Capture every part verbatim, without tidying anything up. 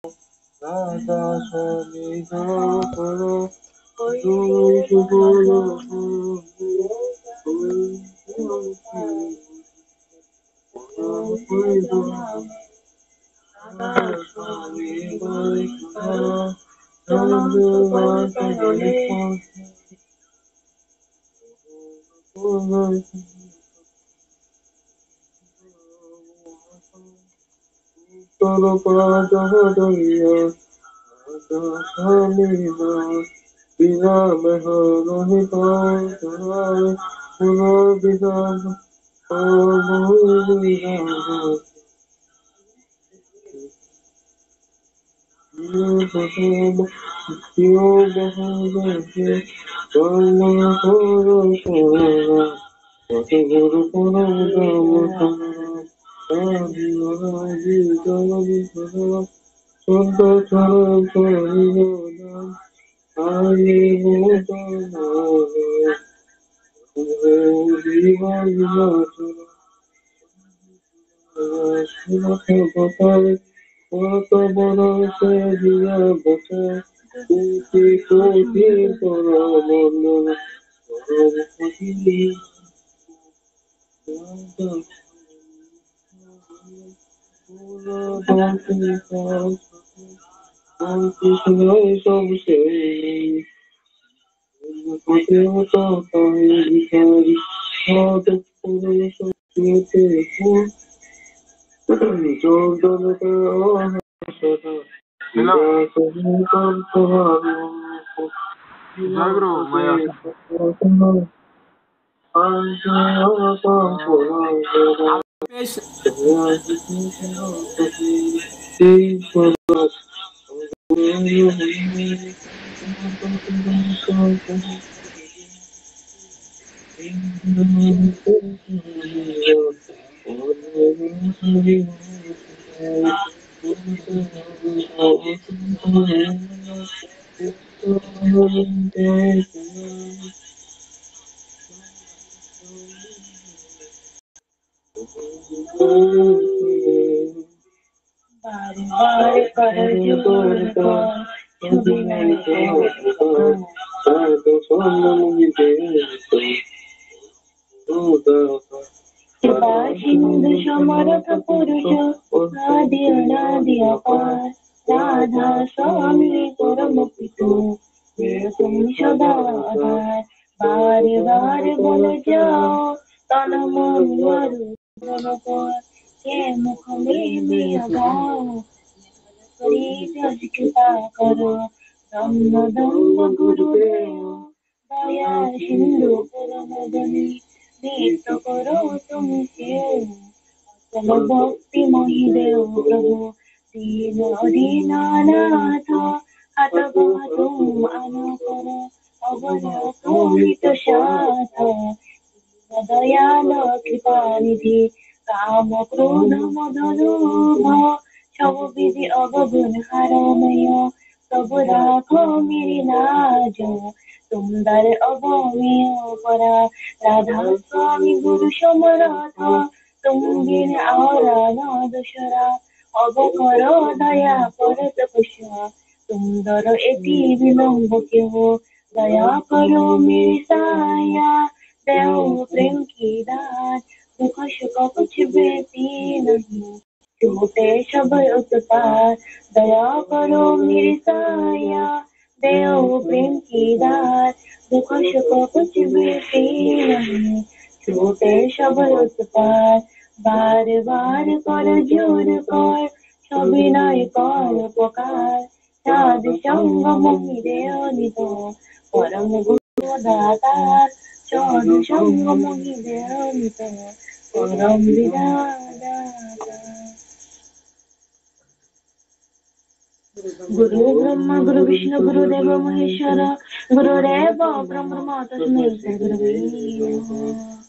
Hello. Jagro, maya. Sindhu Samarath Purusho, Adi Anadi Apar, Radha Swami Paramapito, Vedasam Sada Adhar, Bare bare bole jao, tana mon waru bole jao, ke mukh mein maya gao, kori jas kripa karo, Dhamma Dhamma Guru Dev, Daya Sindhu Paramagani, Nitya karo tum sewa, Achal Bhakti Mahi Dev Prabhu, Dino Dinanatha, Hatagotum Anapara, Abhaya Komita Satha, Dayalo Kripa Nidhi, Kama Krodha Moda Lobha, Sob bidhi obogun haramaya, Sob rakho meri laj, Tum dare obo meo para, Radha Swami Guru Somarath, Tum bin aura no dusra, Obo koro daya koro tapasya, Tum doro eti bilombo kyo, Daya karo mere saya, Deo prem ki daat, Dukh sukh kuch bhi nahi, Chhute sabh utpad, Daya karo mere saya, Deo prem ki daat, Dukh sukh kuch bhi nahi, Chhute sabh utpad, Bar bar kar jor kar, Sabinay kar upkar, Sadhu sangha mohi deo nito, param guru data. Sadhu sangha mohi deo nito, param vidya data. Guru Brahma, Guru Vishnu, Guru Deva Maheshwara, Guru Deva Brahma, Tasmai Shri Gurave Namaha.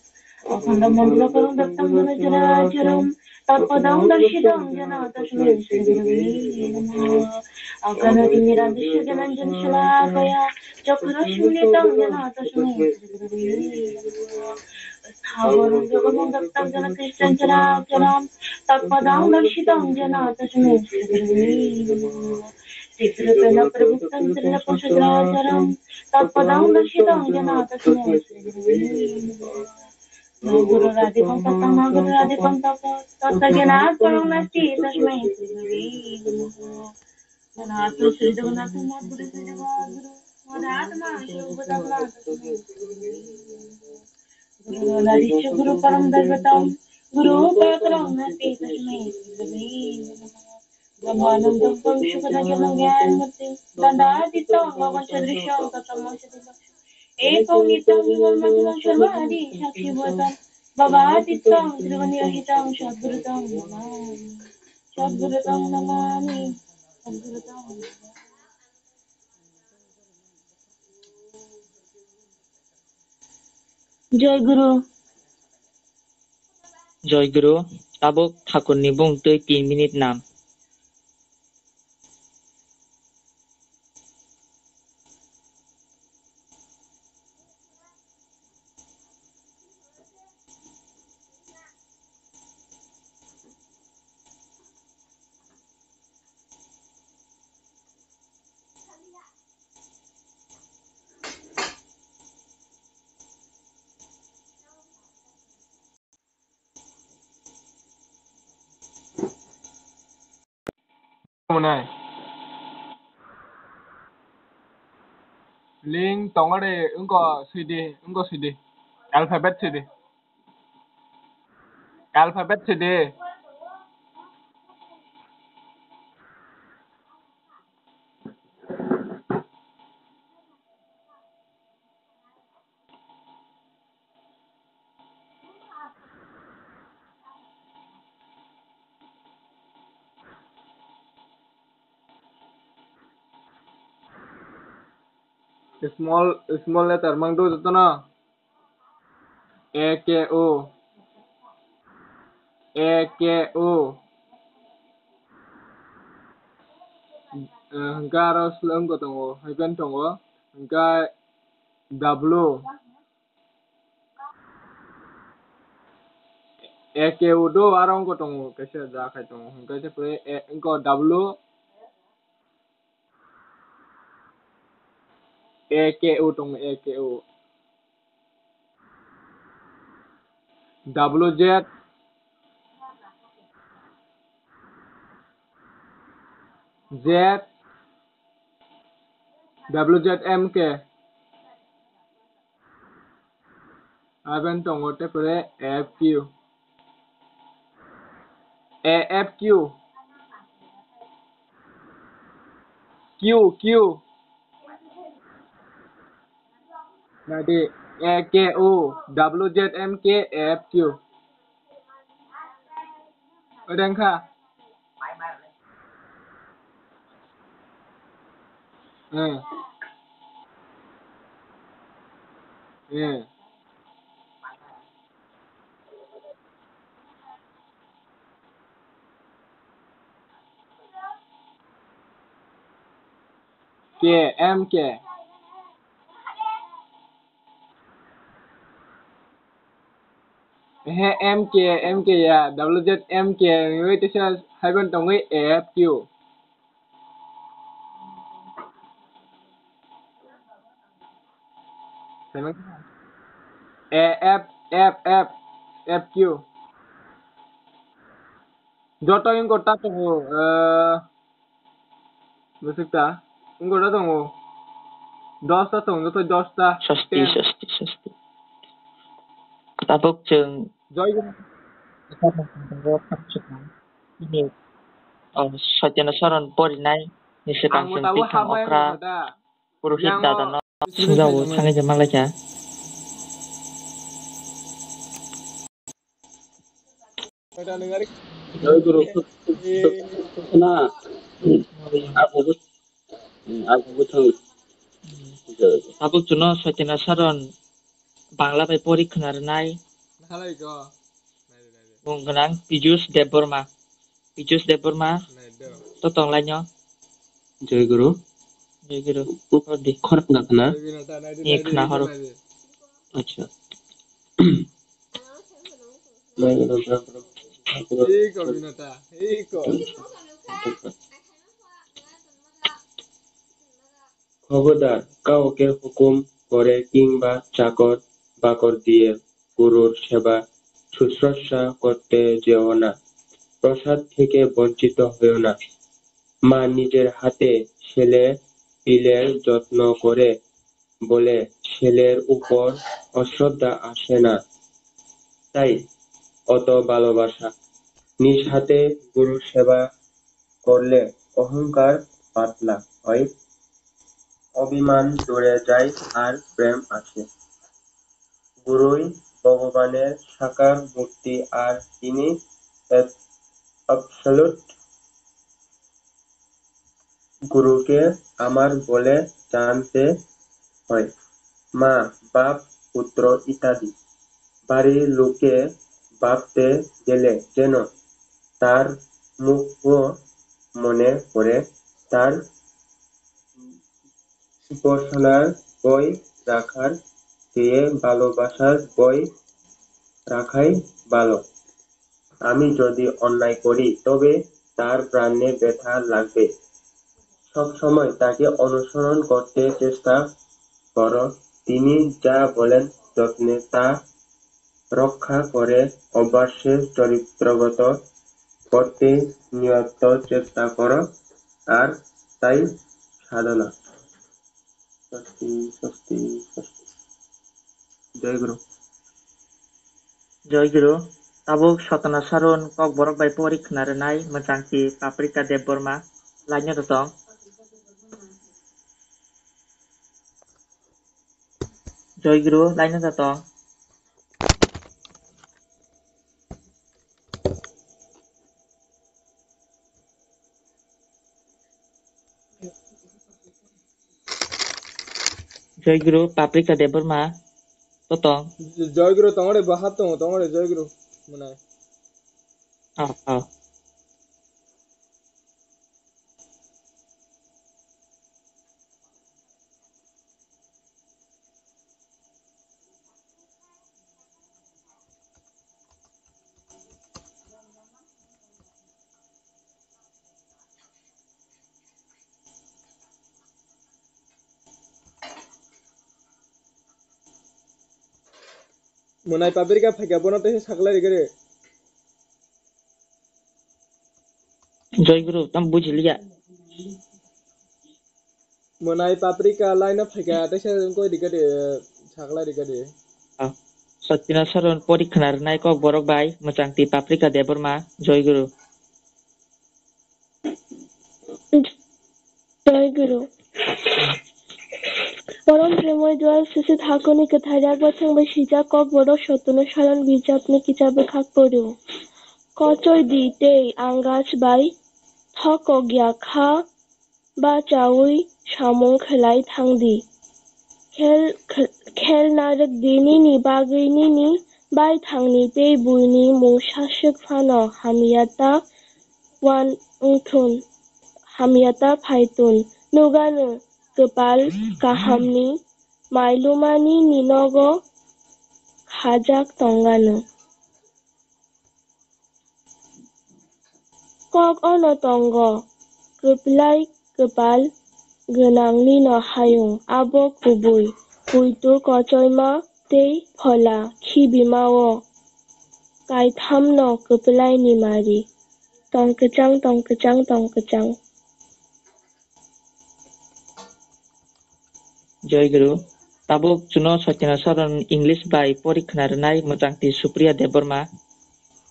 Akhanda mantra karam daktam jana jana charam, tatpadam darshitam jana tasmai Shri Gurave Namaha. Akhanda timiram drisya jananjan shalakaya, chakkhura shunnitam jana tasmai Shri Gurave Namaha. Thaborang jagabung daktak jana kristan chara charam tatpadang darshitam jana tasmai sri namo. Tikrutana prabhuktam srila pasudra charam tatpadang darshitam jana tasmai sri namo. Guru radhikam tatang guru radhikam tatang tatagena parang nasti tasmai sri namo. Guru param darbatam, guru param nasti tasmai gurave namaha. Brahmanandam param sukadagyanam gyanamurti, dandadittam gagan sadrisham katam mahasudham. Ekam nityam vimal mangalam sarva adi sakshi bhutam, bhabatitam trivaniyahitam sadgurutam namami. Sadgurutam namami. Sadgurutam namami. Joy Guru. Joy Guru. Tabuk thakurni bung twi tin minute nam. Mwnai. Link tongo de, wngkha sidi, wngkha sidi. Alphabet sidi. Alphabet sidi. Small, small letter mang do jotono. A K O. A K O. Eh, hwnkhe aro slwng bo tongo, hyphen tongo. Hwnkhe W. A K O do aro wngkha tongo, kaisa da khai tongo, hwnkhe se pore A, wngkha W, A K O tongo, A K O. W Z, Z, W Z M K. Aben tongo te pore F Q. A F Q. Q, Q. Nadi, A K O, W Z M K, F Q. Odeng kha. Eh. Eh. K, M K. Ehe, M K, M K ya, W Z M K, wngwi teisa haiban tongwi F Q. A F, F, F, F Q. Joto wngkha ta tongo, eh, bwswk ta? Wngkha ta tongo. Dos ta tongo, joto dos ta. Sosti, ten. Sosti, sosti. Tabuk chwng Joy Guru. Ini, oh, Satyana Saron porinai ni swkang chwng twi thang okra. Purohit dada no swngjao thangwi je malaikha. Joy Guru, na, aku, aku thang. Tabuk chuno Satyana Saron Bangla bai pori khna rwnai. Bung gwnang Piyush Debbarma. Piyush Debbarma. To tonglaino. Joy Guru. Joy Guru. Khorok na khna? Ni khna horo. Acha. Mai gwnang bwrang borok iko binata, iko. খবরদার, কাউকে হুকুম করে কিংবা চাকর বাকর দিয়ে গুরুর সেবা শুশ্রূষা করতে যেও না। প্রসাদ থেকে বঞ্চিত হয়েও না। মা নিজের হাতে ছেলে পিলের যত্ন করে বলে ছেলের উপর অশ্রদ্ধা আসে না। তাই অত ভালোবাসা। নিজ হাতে গুরু সেবা করলে অহংকার পাতলা হয়, অভিমান দূরে যায় আর প্রেম আসে। গুরুই ভগবানের সাকার মূর্তি আর তিনি অ্যাব-, অ্যাবসলিউট গুরুকে আমার বলে জানতে হয়। মা, বাপ, পুত্র ইত্যাদি। বাড়ির লোকে ভাবতে গেলে যেন তার মুখও মনে পড়ে, তার উপাসনার বই রাখার চেয়ে ভালোবাসার বই রাখাই ভালো। আমি যদি অন্যায় করি, তবে তার প্রাণে ব্যথা লাগবে। সবসময় তাকে অনুসরণ করতে চেষ্টা করো। তিনি যা বলেন, যত্নে তা রক্ষা করে অভ্যাসে চরিত্রগত করতে নিয়ত চেষ্টা করো, আর তাই সাধনা। স্বস্তি, স্বস্তি, স্বস্তি। জয় গুরু। জয় গুরু। Tabuk Satana Saron Kokborok bai pori khna rwnai mwchangti Paprika Debbarma. Laino da tong. Joi Guru, laino da tong. Joi Guru, Paprika Debbarma, to tong. Joi Guru, tongore, bahat tong, tongore, Joi Guru, mwnai. Ah, ah. Mwnai Paprika phaikha, bono teisa saklai rikha de. Joi Guru, tam bujiliya. Mwnai Paprika laino phaikha, teisa wngkoi rikha de, saklai rikha de. Ah, Satina Saron pori khna rwnai Kokborok bai, mwchangti Paprika Debbarma, Joi Guru. Joi Guru. Porom Premoi Dual Sisi Thakuni Kwthai Yak Bathang Bai Sijak Kokborok Sotono Salon Bijapni Kicha Bwkhak Porio. Kochoi di tei ang gach bai thokok ya kha, bachaui samung khlai thang di. Khel, khel narwk di nini bagwi nini baithangni tei buini mungsa swk phano hamya ta uan wngthun, hamya ta phaitun. Nugano kwpal kahamni mailuma nini nogo khajak tongano. Kok ono tongo, kwplai kwpal gwnang nino hayung, abo kubui, puitu kochoima tei phola khibima-o kaithamno kwplaini mari, tong kwchang, tong kwchang, tong kwchang. Joi Guru. Tabuk chuno Satina Saron English bai pori khna rwnai mwchangti Supriya Debbarma.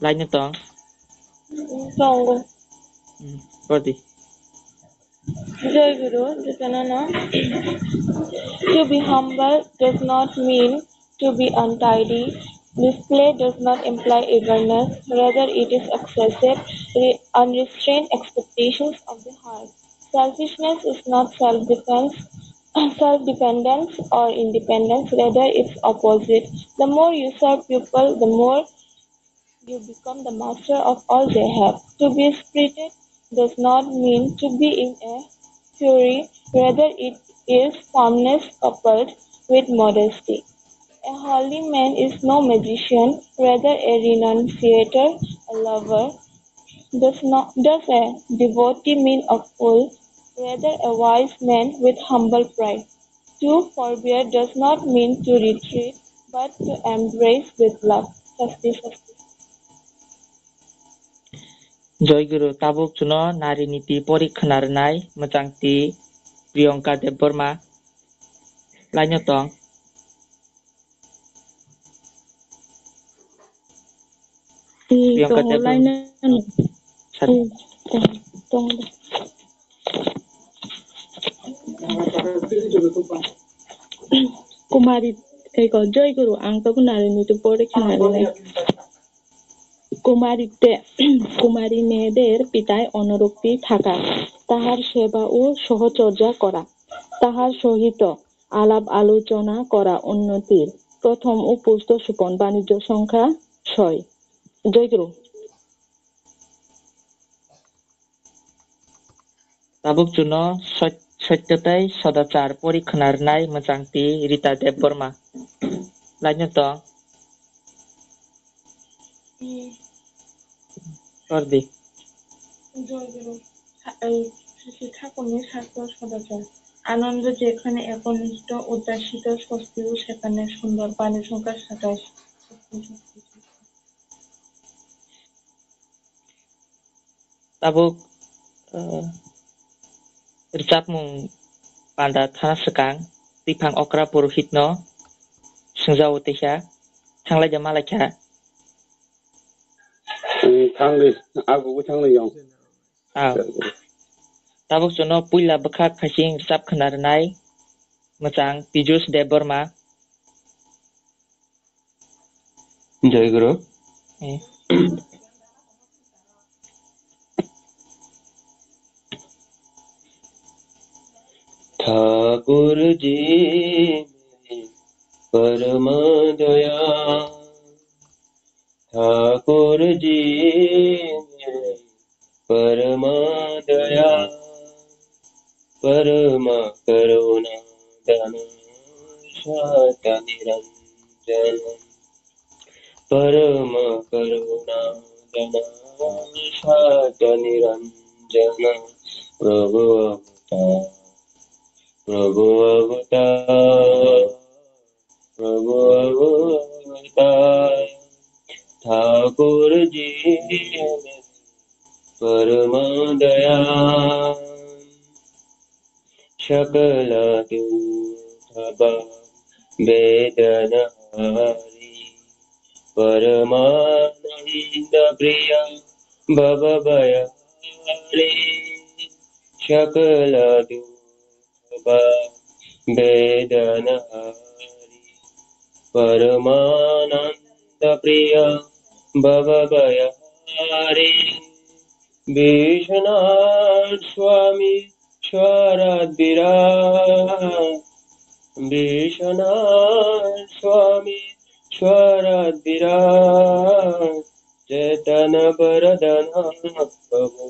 Laino tong. Tongo. Hmm, pori di. Joi Guru, jotono no. To be humble does not mean to be untidy. Display does not imply eagerness, rather it is excessive, re-, unrestrained expectations of the heart. Selfishness is not self-defense, self-dependence or independence, rather its opposite. The more you serve people, the more you become the master of all they have. To be spirited does not mean to be in a fury, rather it is firmness coupled with modesty. A holy man is no magician, rather a renunciator, a lover. Does not, does a devotee mean a fool, rather a wise man with humble pride? To forbear does not mean to retreat, but to embrace with love. Sasti, sasti. Joy Guru, tabuk chuno nari niti pori khna rwnai mwchang ti Priyanka Debbarma. Laino tong. Priyanka Debbarma. Laino. Sir. Tong, tong. Kumari, eko, Joy Guru, ang tabuk nari niti pori khna rwnai. Kumari te, কুমারী মেয়েদের পিতায় অনুরক্তি থাকা, তাহার সেবা ও সহচর্যা করা, তাহার সহিত আলাপ আলোচনা করা উন্নতির প্রথম ও পুস্তক সুপন বাণিজ্য সংখ্যা ছয়। জয় গুরু। Tabuk chuno sot-, sotto tei sodachar pori khna rwnai mwchang ti Rita Debbarma. Laino tong. Hmm. Kor di. জয় গুরু। থা-, এই, শ্রী শ্রী ঠাকুরের শাস্ত্র সদাচার। আনন্দ যেখানে একনিষ্ঠ উদ্যাসিত স্বস্তিও সেখানে সুন্দর। বাণী সংখ্যা সাতাশ। Tabuk, eh, rwchapmung panda thana swkang twiphang okra purohitno swngjao tei kha, thanglai de malai kha. Hmm, thangdi, agogo thangdi yong. Ah. Tabuk chuno puila bwkhak phaising rwchap khna rwnai mwchang Pijus Debbarma. জয় গুরু। হুম। ঠাকুর জি মেরে পরম দয়া, ঠাকুর জি মেরে পরম দয়া, পরম করুণা দান সত নিরঞ্জন। পরম করুণা দান সত নিরঞ্জন। প্রভু অবতার, প্রভু অবতার, প্রভু অবতার। ঠাকুর জি পরম দয়া। সকল দুঃখ বা বেদনা হারি, পরমানন্দ প্রিয় ভব ভয় হারি। সকল দুঃখ বা বেদনা হারি, পরমানন্দ প্রিয় ভব ভয় হারি। বিশ্বনাথ স্বামী স্বরাট বিরাট, বিশ্বনাথ স্বামী স্বরাট বিরাট। চেতন বরদান প্রভু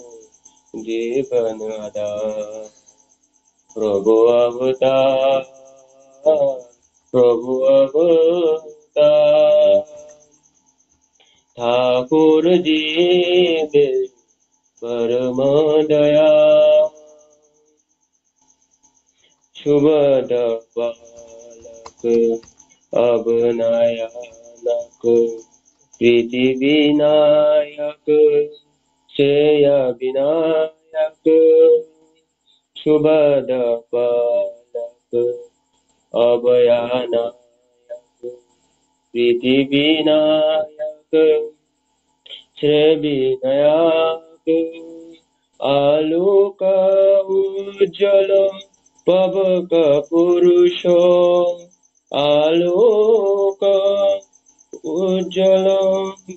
জীবন আধার। প্রভু অবতার, প্রভু অবতার। ঠাকুর জি মেরে পরম দয়া। সুভদ্রা বালক অভয়নায়ক, পৃথিবী নায়ক, শ্রেয় বিনায়ক। সুভদ্রা বালক অভয়নায়ক, পৃথিবী নায়ক। শ্রেবিনায়ক আলোক উজ্জ্বল পাবক পুরুষ, আলোক উজ্জ্বল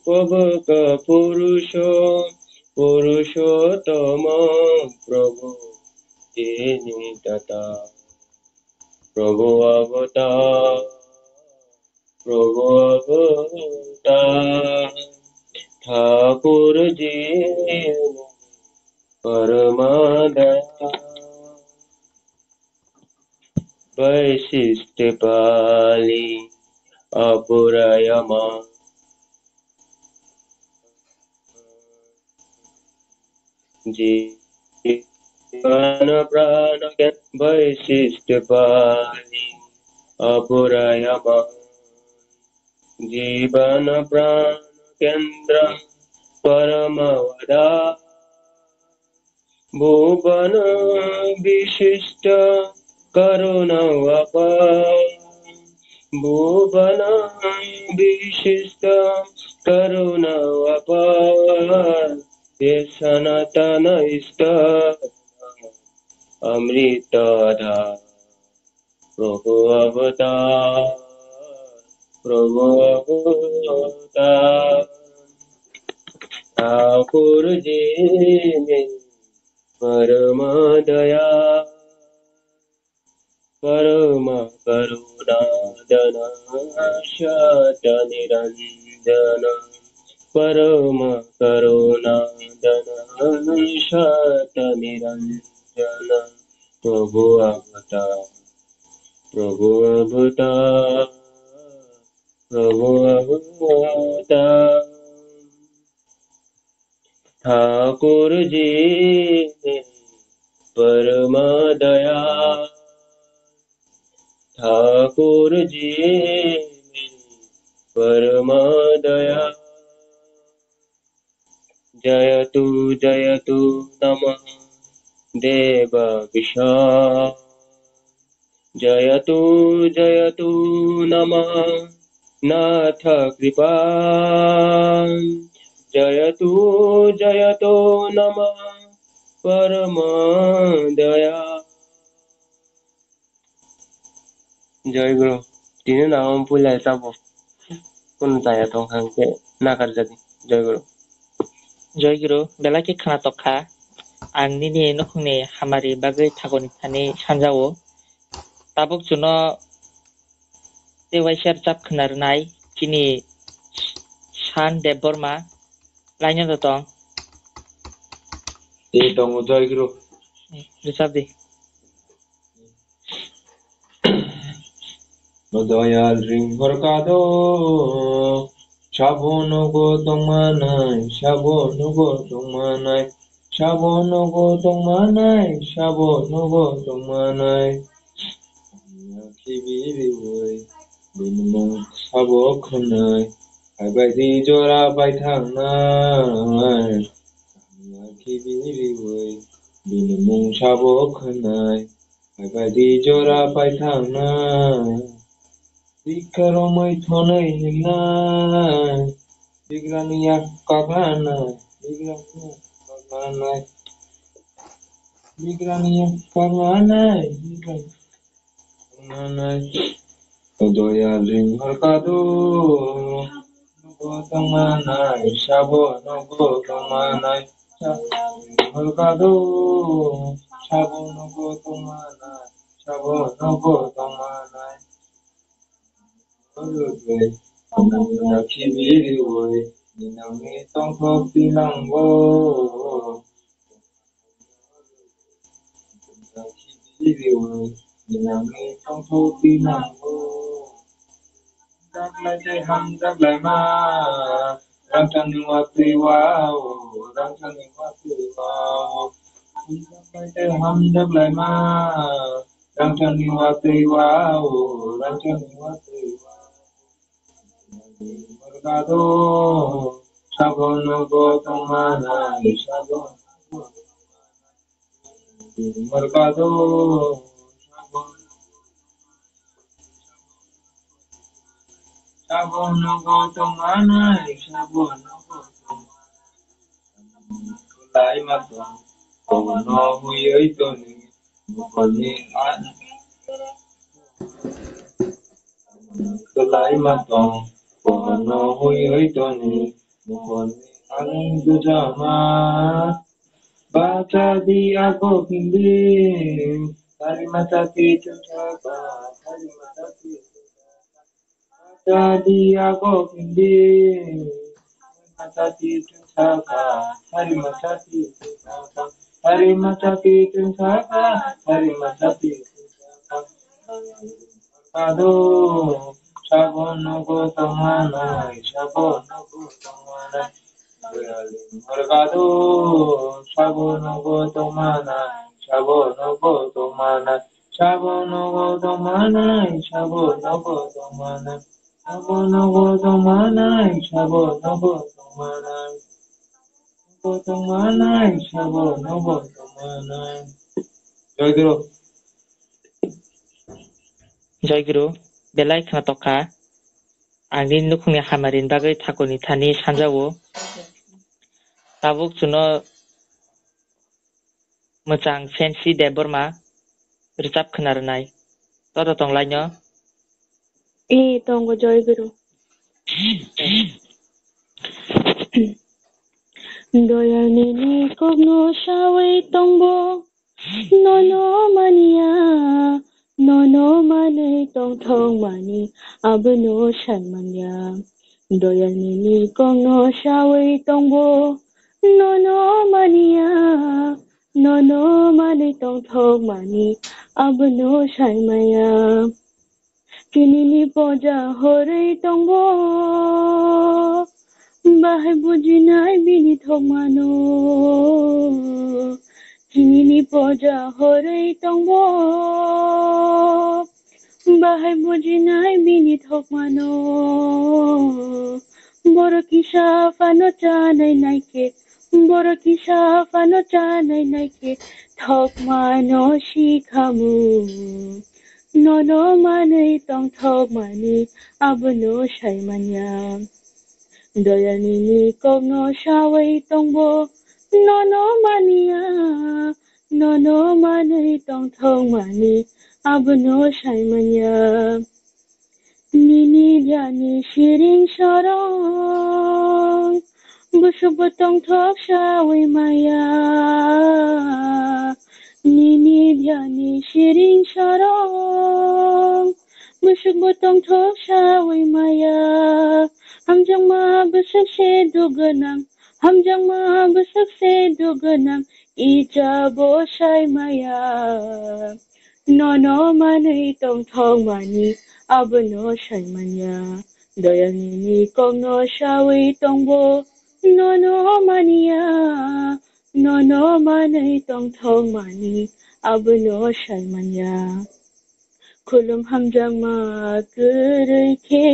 পাবক পুরুষ, পুরুষোত্তম প্রভু তিনি তথা। প্রভু অবতার, প্রভু অবতার, ঠাকুর জি পরম দয়া। বৈশিষ্ট্য পালি অপরায়মা। জীবন প্রাণ কেন্দ্র বৈশিষ্ট্য পালি অপরায়মা। জীবন প্রাণ কেন্দ্র পরমবদা। ভুবন বিশিষ্ট করুণা অপার। ভুবন বিশিষ্ট করুণা অপার। এ সনাতন স্তব অমৃত ধার। প্রভু অবতার, প্রভু অবতার। ঠাকুর জি মে পরম দয়া, পরম করুণা দন, সত নিরঞ্জন। পরম করুণা দন, সত নিরঞ্জন। প্রভু অবতার, প্রভু অবতার, প্রভু অবতার। ঠাকুর জি পরম দয়া, ঠাকুর জি পরম দয়া। জয়তু জয়তু নমঃ দেব বিশাল। জয়তু জয়তু নমঃ নাথ কৃপা। জয়তু জয়তু নমঃ পরম দয়া। Joy Guru, tini nang puila tabuk kunu chaya tong kha hwnkhe nakar jadi. Joy Guru. Joy Guru, belai khe khwnatok kha. Ang nini nukhungni hamari bagwi thagoni thani sanjao. Tabuk chuno tei waisa rwchap khwna rwnai chini San Debbarma, line o tong. Tei tongo Joy Guru. Rwchap di. Doyal ringhor kado, sabo nogo tongmanai, sabo nogo tongmanai, sabo nogo tongmanai, sabo nogo tongmanai. Khibi riwi, bini mung sabo khwnai, hai bai di jora bai thangnai. Khibi riwi, bini mung sabo khwnai, hai bai di jora bai thangnai. Bikha romwi thonwi hinai, bigrani yak kaklanai, bigrani yak kaklanai, bigrani yak kaklanai, bigrani yak kaklanai. O doyal ringhor kado, nogo tongmanai, sabo nogo tongmanai, sabo ringhor kado, sabo nogo tongmanai, sabo nogo tongmanai. Khibi riwi, ninangni tongthok tinango. Khibi riwi, ninangni tongthok tinango. Hamjak lai tei hamjak laima, rangchakni watwi wao, rangchakni watwi wao. Hamjak lai tei hamjak laima, rangchakni watwi wao, rangchakni watwi wao. Morgado, sabo nogo tongmanai, sabo nogo tongmanai. Morgado, sabo, sabo nogo tongmanai, sabo nogo tongmanai. Lai ma tong, kono huyoi toni, mokoni an. Kwlai ma tong, kono hui hui toni, mokoni ani dujama. Bacha di ako hindi, tari ma chati chunchaka, tari ma chati chunchaka. Bacha di ako hindi, tari ma chati chunchaka, tari ma chati chunchaka, tari ma chati chunchaka, tari ma chati chunchaka. Kado, sabo nogo tongmanai, sabo nogo tongmanai. Doyalni morgado, sabo nogo tongmanai, sabo nogo tongmanai, sabo nogo tongmanai, sabo nogo tongmanai, sabo nogo tongmanai, sabo nogo tongmanai, nogo tongmanai, sabo nogo tongmanai. Joy Guru. Joy Guru, belai khna tokha. Ang nini nukhungni hamari ni bagwi thakurni thani sanjao. Tabuk chuno mwchang Fancy Debbarma rwchap khna rwnai. Todo tong laino? E, tongo, Joy Guru. Doyal nini kokno sawi tongbo, nono maniya, nono manwi tongthokmani, abono saimanya. Doyal nini kokno sawi tongbo, nono maniya, nono manwi tongthokmani, abono saimanya. Chinini poja horwi tongbo, bahai bujinai bini thokmano. Chinini poja horwi tongbo, bahai bujinai bini thokmano. Borok kisa phano chanai naikhe, borok kisa phano chanai naikhe, thokmano sikhamu. Nono manwi tongthokmani, abono saimanya. Doyal nini kokno sawi tongbo, nono maniya, nono manwi tongthokmani, abono saimanya. Nini jani siring sorong, bwswkbo tongthok sawi maya. Nini jani siring sorong, bwswkbo tongthok sawi maya. Hamjakma bwswk se duk gwnang, hamjakma bwswk se duk gwnang, ijabo sai maya. Nono manwi tongthokmani, abono saimanya. Doyal nini kokno sawi tongbo, nono maniya, nono manwi tongthokmani, abono saimanya. Khulum hamjakma kwrwi khe,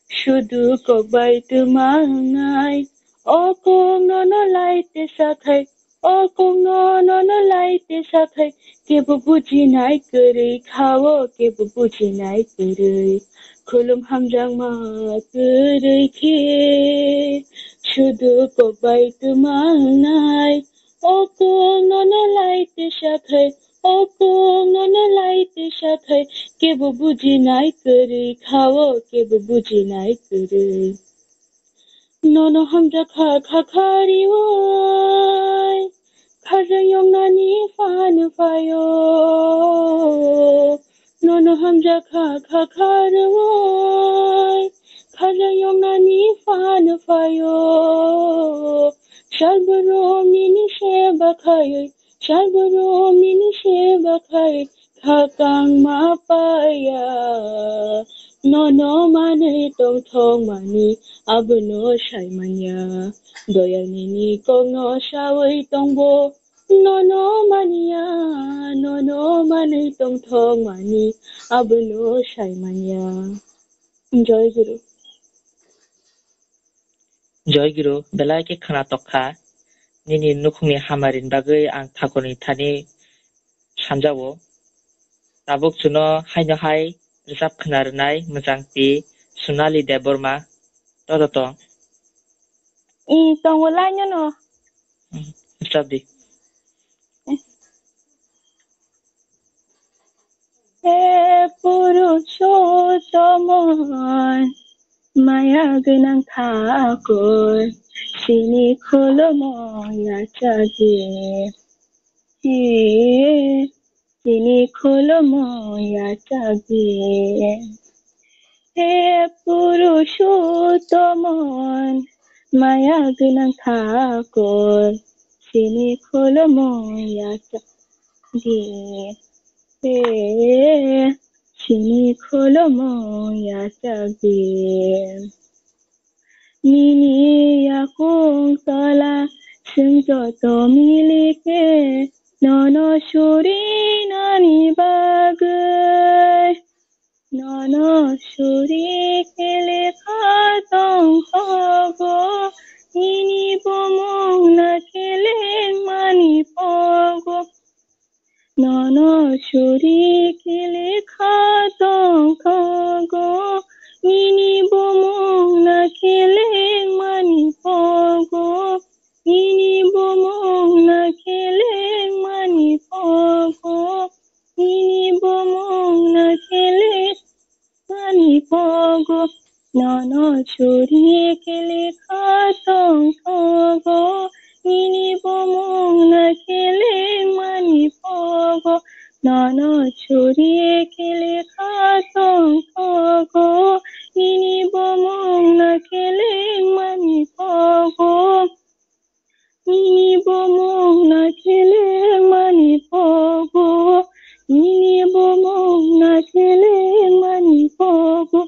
sudu kok bai twma wngnai, o kok nono lai tesa khai, o kok nono lai tesa khai, kebo bujinai kwrwi kha o, kebo bujinai kwrwi. Khulum hamjakma kwrwi khe, sudu kok bai twma wngnai, o kok nono lai tesa khai, o kok nono lai tesa khai, kebo bujinai kwrwi kha o, kebo bujinai kwrwi. Nono hamjakha kha kha riwai, khajang yoknani phano phaio. Nono hamjakha kha kha riwai, khajang yoknani phano phaio. Sal borok nini seba khaioi, sal borok nini seba khaioi, khakang ma paya. Nono manwi tongthokmani, abono saimanya. Doyal nini kokno sawi tongbo, nono maniya, nono manwi tongthokmani, abono saimanya. Joy Guru. Joy Guru, belai khe khwna tokha. Nini nukhungni hamarini bagwi ang thakurni thani sanjao. Tabuk chuno haino hai rwchap khwna rwnai mwchang twi Sonali Debbarma. Todo tong. I tongo laino no. Hmm, rwchap di. He Purushottamon, maya gwnang Thakur, chini khulumo yachadi. He Chini khulumo yachadi. He Purushottamon, maya gwnang Thakur, chini khulumo yachadi. He chini khulumung yachakdi. Nini yakung tola chwng joto milikhe nono surinani bagwi. Nono suri khe lekha tongthogo, nini bumung na khe lengmani pogo. Nono suri khe lekha tongthogo, nini bumung na khe lengmani pogo. Nini bumung na khe lengmani pogo. Nini bumung na khe lengmani pogo. Nono suri khe lekha tongthogo. Nini bumung na khe lengmani pogo. Nono suri khe lekha tongthogo. Nini bumung na khe lengmani pogo. Nini bumung na khe lengmani pogo. Nini bumung na khe lengmani pogo.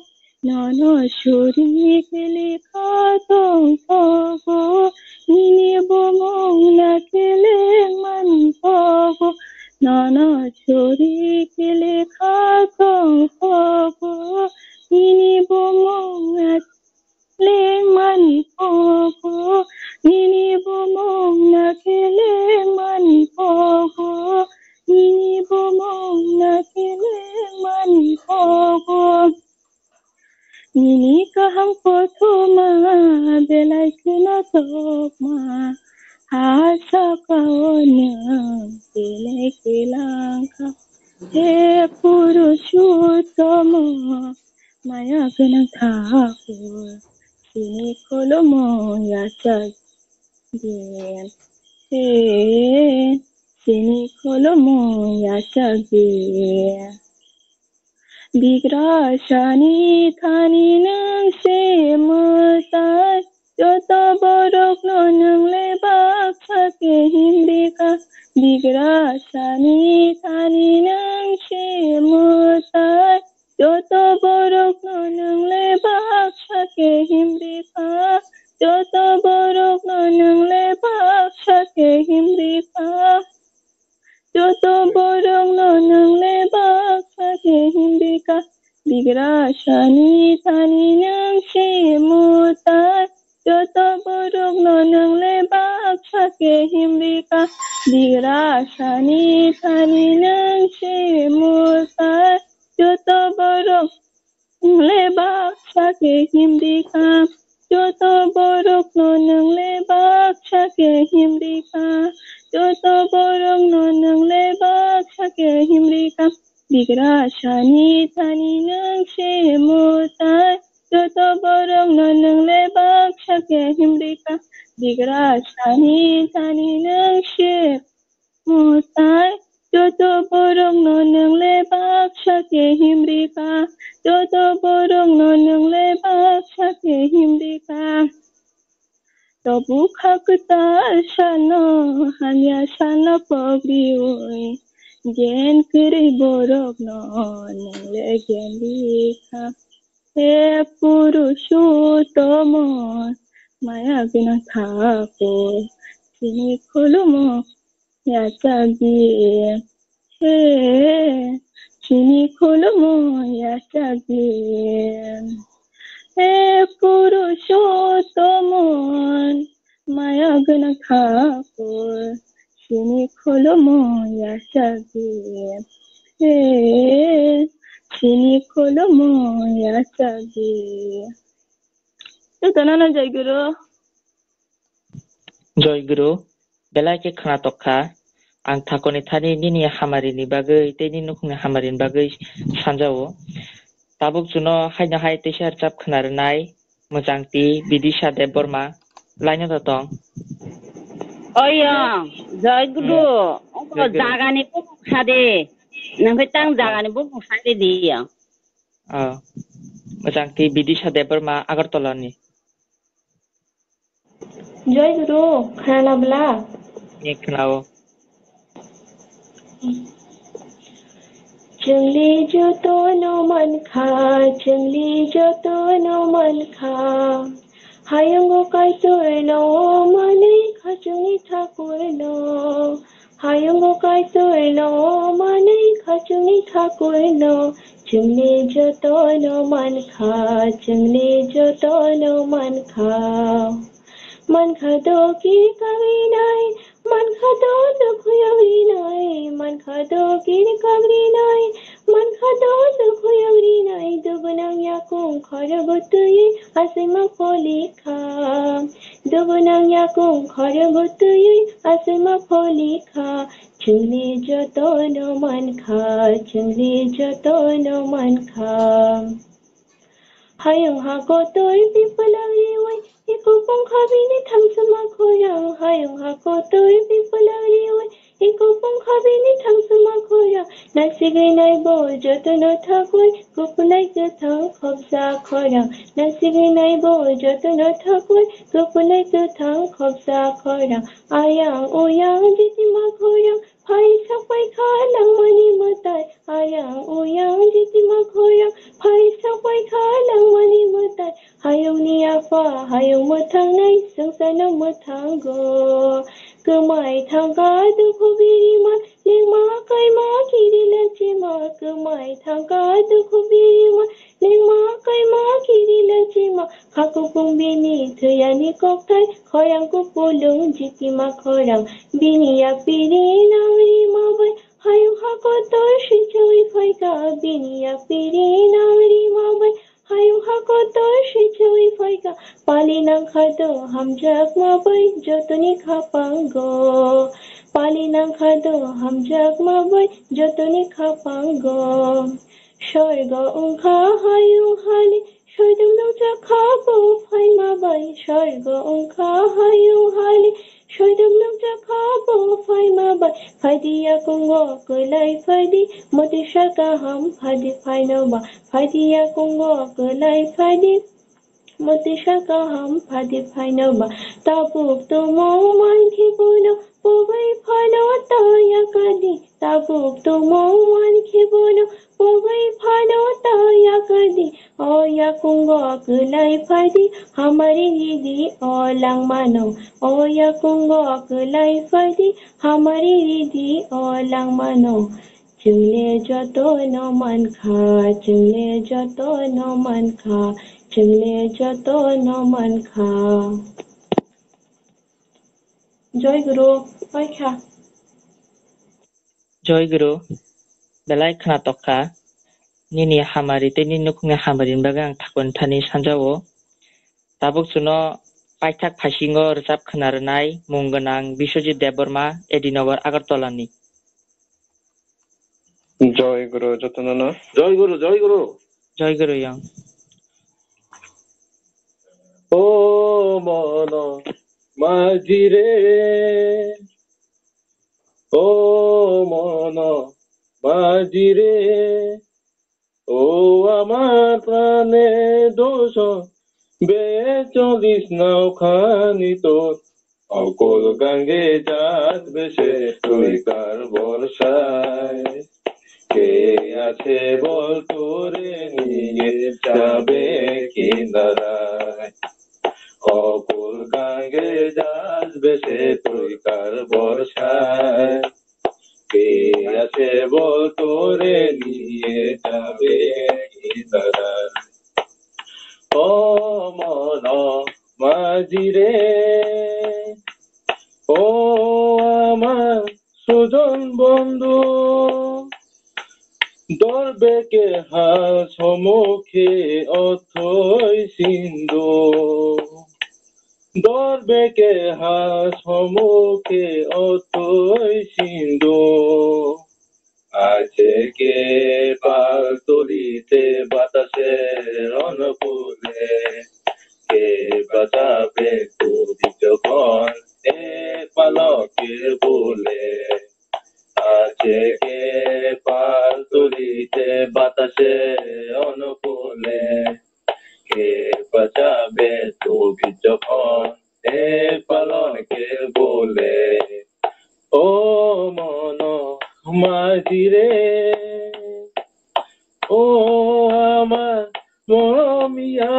Nono suri khe lekha tongthogo. Nini bumung na khe lengmani pogo. Nono suri khe lekha tongthogo. Nini bumung na lengmani pogo, nini bumung na khe lengmani pogo, nini bumung na khe lengmani pogo. Nini kaham kothoma belai kheno tokma, ha sakao nwng belai khe langkha. He Purushottama, maya gwnang Thakur, chini khulumung yachakdi. He, chini khulumung yachakdi. Bigrasani thani nwng se mwtai, joto borokno nwng le baksa khe himrikha. Bigrasani thani nwng se mwtai, joto borokno nwng le baksa khe himrikha, joto borokno nwng le baksa khe himrikha, joto borokno nwng le baksa khe himrikha. Bigrasani thani nwng se mwtai, joto borokno nwng le baksa khe himrikha. Bigrasani thani nwng se mwtai, joto borok nwng le baksa khe himrikha. Joto borokno nwng le baksa khe himrikha. Joto borokno nwng le baksa khe himrikha. Bigrasani thani nwng se mwtai, joto borokno nwng le baksa khe himrikha. Bigrasani thani nwng se mwtai, joto borokno nwng le baksa khe himrikha, joto borokno nwng le baksa khe himrikha. Tabuk kha kwtal salno, hamya salno pogriwi, gen kwrwi borokno nwng le gen rikha. He Purushottama, maya gwnang Thakur, chini khulumung yachakdi. He, chini khulumung yachakdi. He Purushottama, maya gwnang Thakur, chini khulumung yachakdi. He, chini khulumung yachakdi. Jotono no Jai Guru. Jai Guru, belai khe khwnatok kha. Ang Thakurni thani nini hamari ni bagwi tei nini nukhungni hamari ni bagwi sanjao. Tabuk chuno haino hai teisa rwchap khwna rwnai Mwchangti Bidisha Debbarma. Line o da tong. Oyong, Jai Guru, hmm. Jai Guru. Jagani bumung sade. Nang khe tang jagani bumung sade di yang. Ah, Mwchangti Bidisha Debbarma Agartala ni. Jai Guru, khwnala bla? Ni khwnao. Chwngni jotono mankha, chwngni jotono mankha. Hayungo Kaitorno manwi kha chwngni thakurno. Hayungo Kaitorno manwi kha chwngni thakurno. Chwngni jotono mankha, chwngni jotono mankha. Mankha do kiri kagrinai, mankha do dukhu yagrinai, mankha do kiri kagrinai, mankha do dukhu yagrinai, dubunang yakung khoro butui asima polikha. Dubunang yakung khoro butui asima polikha. Chwngni jotono mankha, chwngni jotono mankha. Hayung ha kotor pipla riwi, iko pungkha bini thangsuma khorang. Hayung ha kotor pipla riwi, iko pungkha bini thangsuma khorang. Nasigwi naibo jotono thakwai, kuphulai kwthang khopsa khorang. Nasigwi naibo jotono thakwai, kuphulai kwthang khopsa khorang. Ayang uyang jitima khorang, phai sapai kha langmani mwtai. Ayang uyang jitima khorang, phai sapai kha langmani mwtai. Hayungni apha, hayung mwthangnai, swngcharno mwthango. Kwmai thangkha dukhu birima, lengma kaima kiri lachima. Kwmai thangkha dukhu birima, lengma kaima kiri lachima. Kha kupung bini thwiyani kokthai, khorang kupulung jitima khorang. Bini yapiri nang rima bai, hayung ha kotor sichawi phaikha. Bini yapiri nang rima bai, hayung ha kotor sichawi phaikha. Pali nangkha do hamjakma bai jotoni khapango. Pali nangkha do hamjakma bai jotoni khapango. Sorgo wngkha hayung hali, soidom nukjakha bo phaima bai. Sorgo wngkha hayung hali, soidom nukjakha bo phaima bai. Phaidi yakungo kwlai phaidi, motisa kaham phaidi phaino ba. Phaidi yakungo kwlai phaidi, motisa kaham phaidi phaino ba. Tabuk tumung mankhe bono pogwi phano ta yakadi. Tabuk tumung mankhe bono pogwi phano ta yakadi. O yakungo kwlai phaidi, hamari ridi o langmano. O yakungo kwlai phaidi, hamari ridi o langmano. Chwngle jotono mankha, chwngle jotono mankha, chwngle jotono mankha. Joy Guru, paikha. Joy Guru, belai khwna tokha. Nini hamari tei nini nukhungni hamari ni bagwi ang thakur thani sanjao. Tabuk chuno paithak phaisingo rwchap khwna rwnai mung gwnang Biswajit Debbarma, A D Nagar, Agartala ni. Joy Guru jotono no. Joy Guru, Joy Guru. Joy Guru yang. O mono majire, o mono majire, o amar prane doso, be cholis naukhani tor. Okol gange jat bese tui kar borsai. Ke ase bol tore niye jabe kinarai. Okol gange jat bese tui kar borsai. Ke ase bol tore niye jabe kinarai. O mono majire, o amar sujon bondhu, dor beke ha somukhe othoi sindhu. Dor beke ha somukhe othoi sindhu. Acheke pal tulite batase onukule, ke bachabe turi jokhon e palokir bule. Acheke pal tulite batase onukule, ke bachabe turi jokhon e palokir bule. O mono majire, O ama momiya,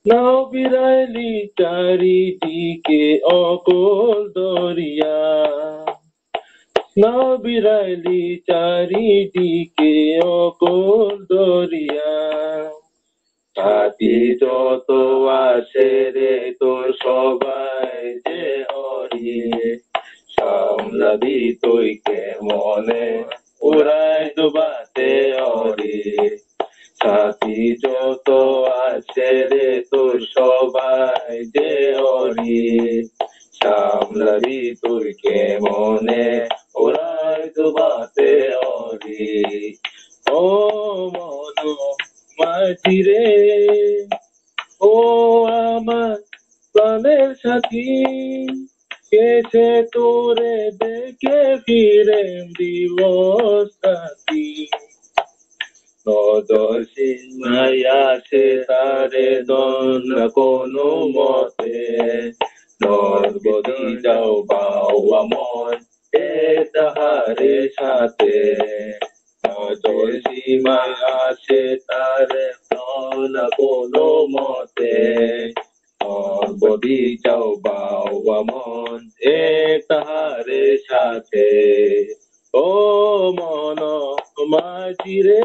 nao biraili charidike okol doria. Nao biraili charidike okol doria. Sati joto asere tor sobai je ori. Samladi tui kemone urai dubate ori. Sati joto asere tor sobai je ori. Samladi tui kemone urai dubate ori. O mono majire, o ama praner sati, kese tore deke firem dibo sati. Nodor simaya se tare don na kono mote. Nor bodi jao bawa mon e tahare sate. Nodor simaya se tare don na kono mote. Nor bodi jao bawa mon e tahare sate. O mono majire,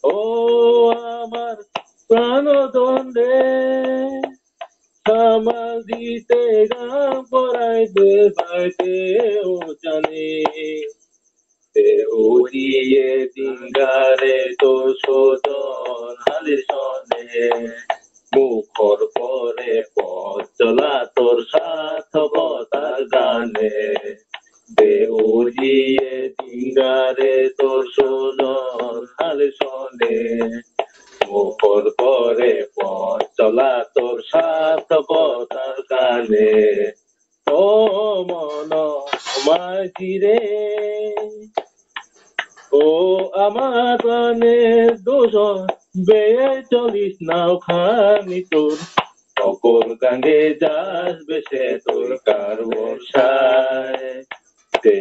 o amar prano donde, samal dite gam porai de baite o jani. Te udiye dingare to sodon hali sone, mukhor pore pochola tor satho botar gane. Te udiye dingare to sodon hali sone, mukhor pore pochola tor satho botar gane. O mono majire, o ama prane doso, beye cholis nao khani tor. Okol gange jas bese tor kar borsai. Te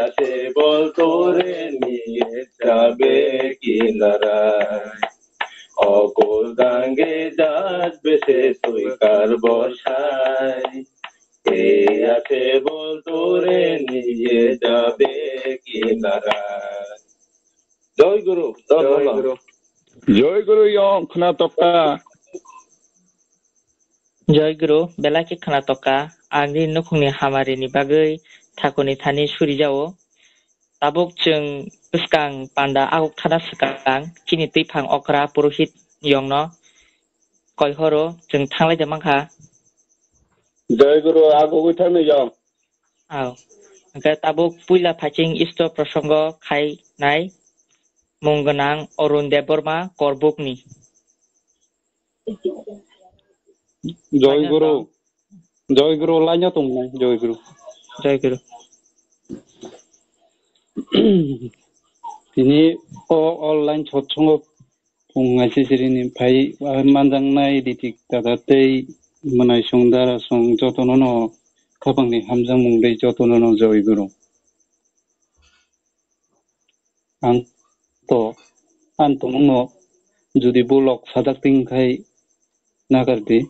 ase bol tore niye jabe kinarai. Okol gange jas bese tui kar borsai. Te ase bol tore niye jabe kinarai. Joy Guru, Joy Guru. Joy Guru yong khna tokta. Joy Guru, belai khe khna tokta. Ang ni nukhungni hamari ni bagwi thakurni thani suri jao. Tabuk chwng bwskang panda aguk thana swkang chini twiphang okra purohit yongno koi horo chwng thanglai de mankha. Joy Guru, agugwi thangni yong. Ao. Hwnkhe tabuk puila phaiching isto prosongo khai nai mung gwnang Arun Debbarma Korbukni. Joy Guru. Joy Guru, laino tong nai, Joy Guru. Joy Guru. Tini o online sotsongo pung aisisirini phai manjaknai Ritik dada tei Mwnaisong Darasong jotono no khapangni hamjakmung tei jotono no Joy Guru. Ang to, ang to nungno judi bulok sajak ting khai nagar di.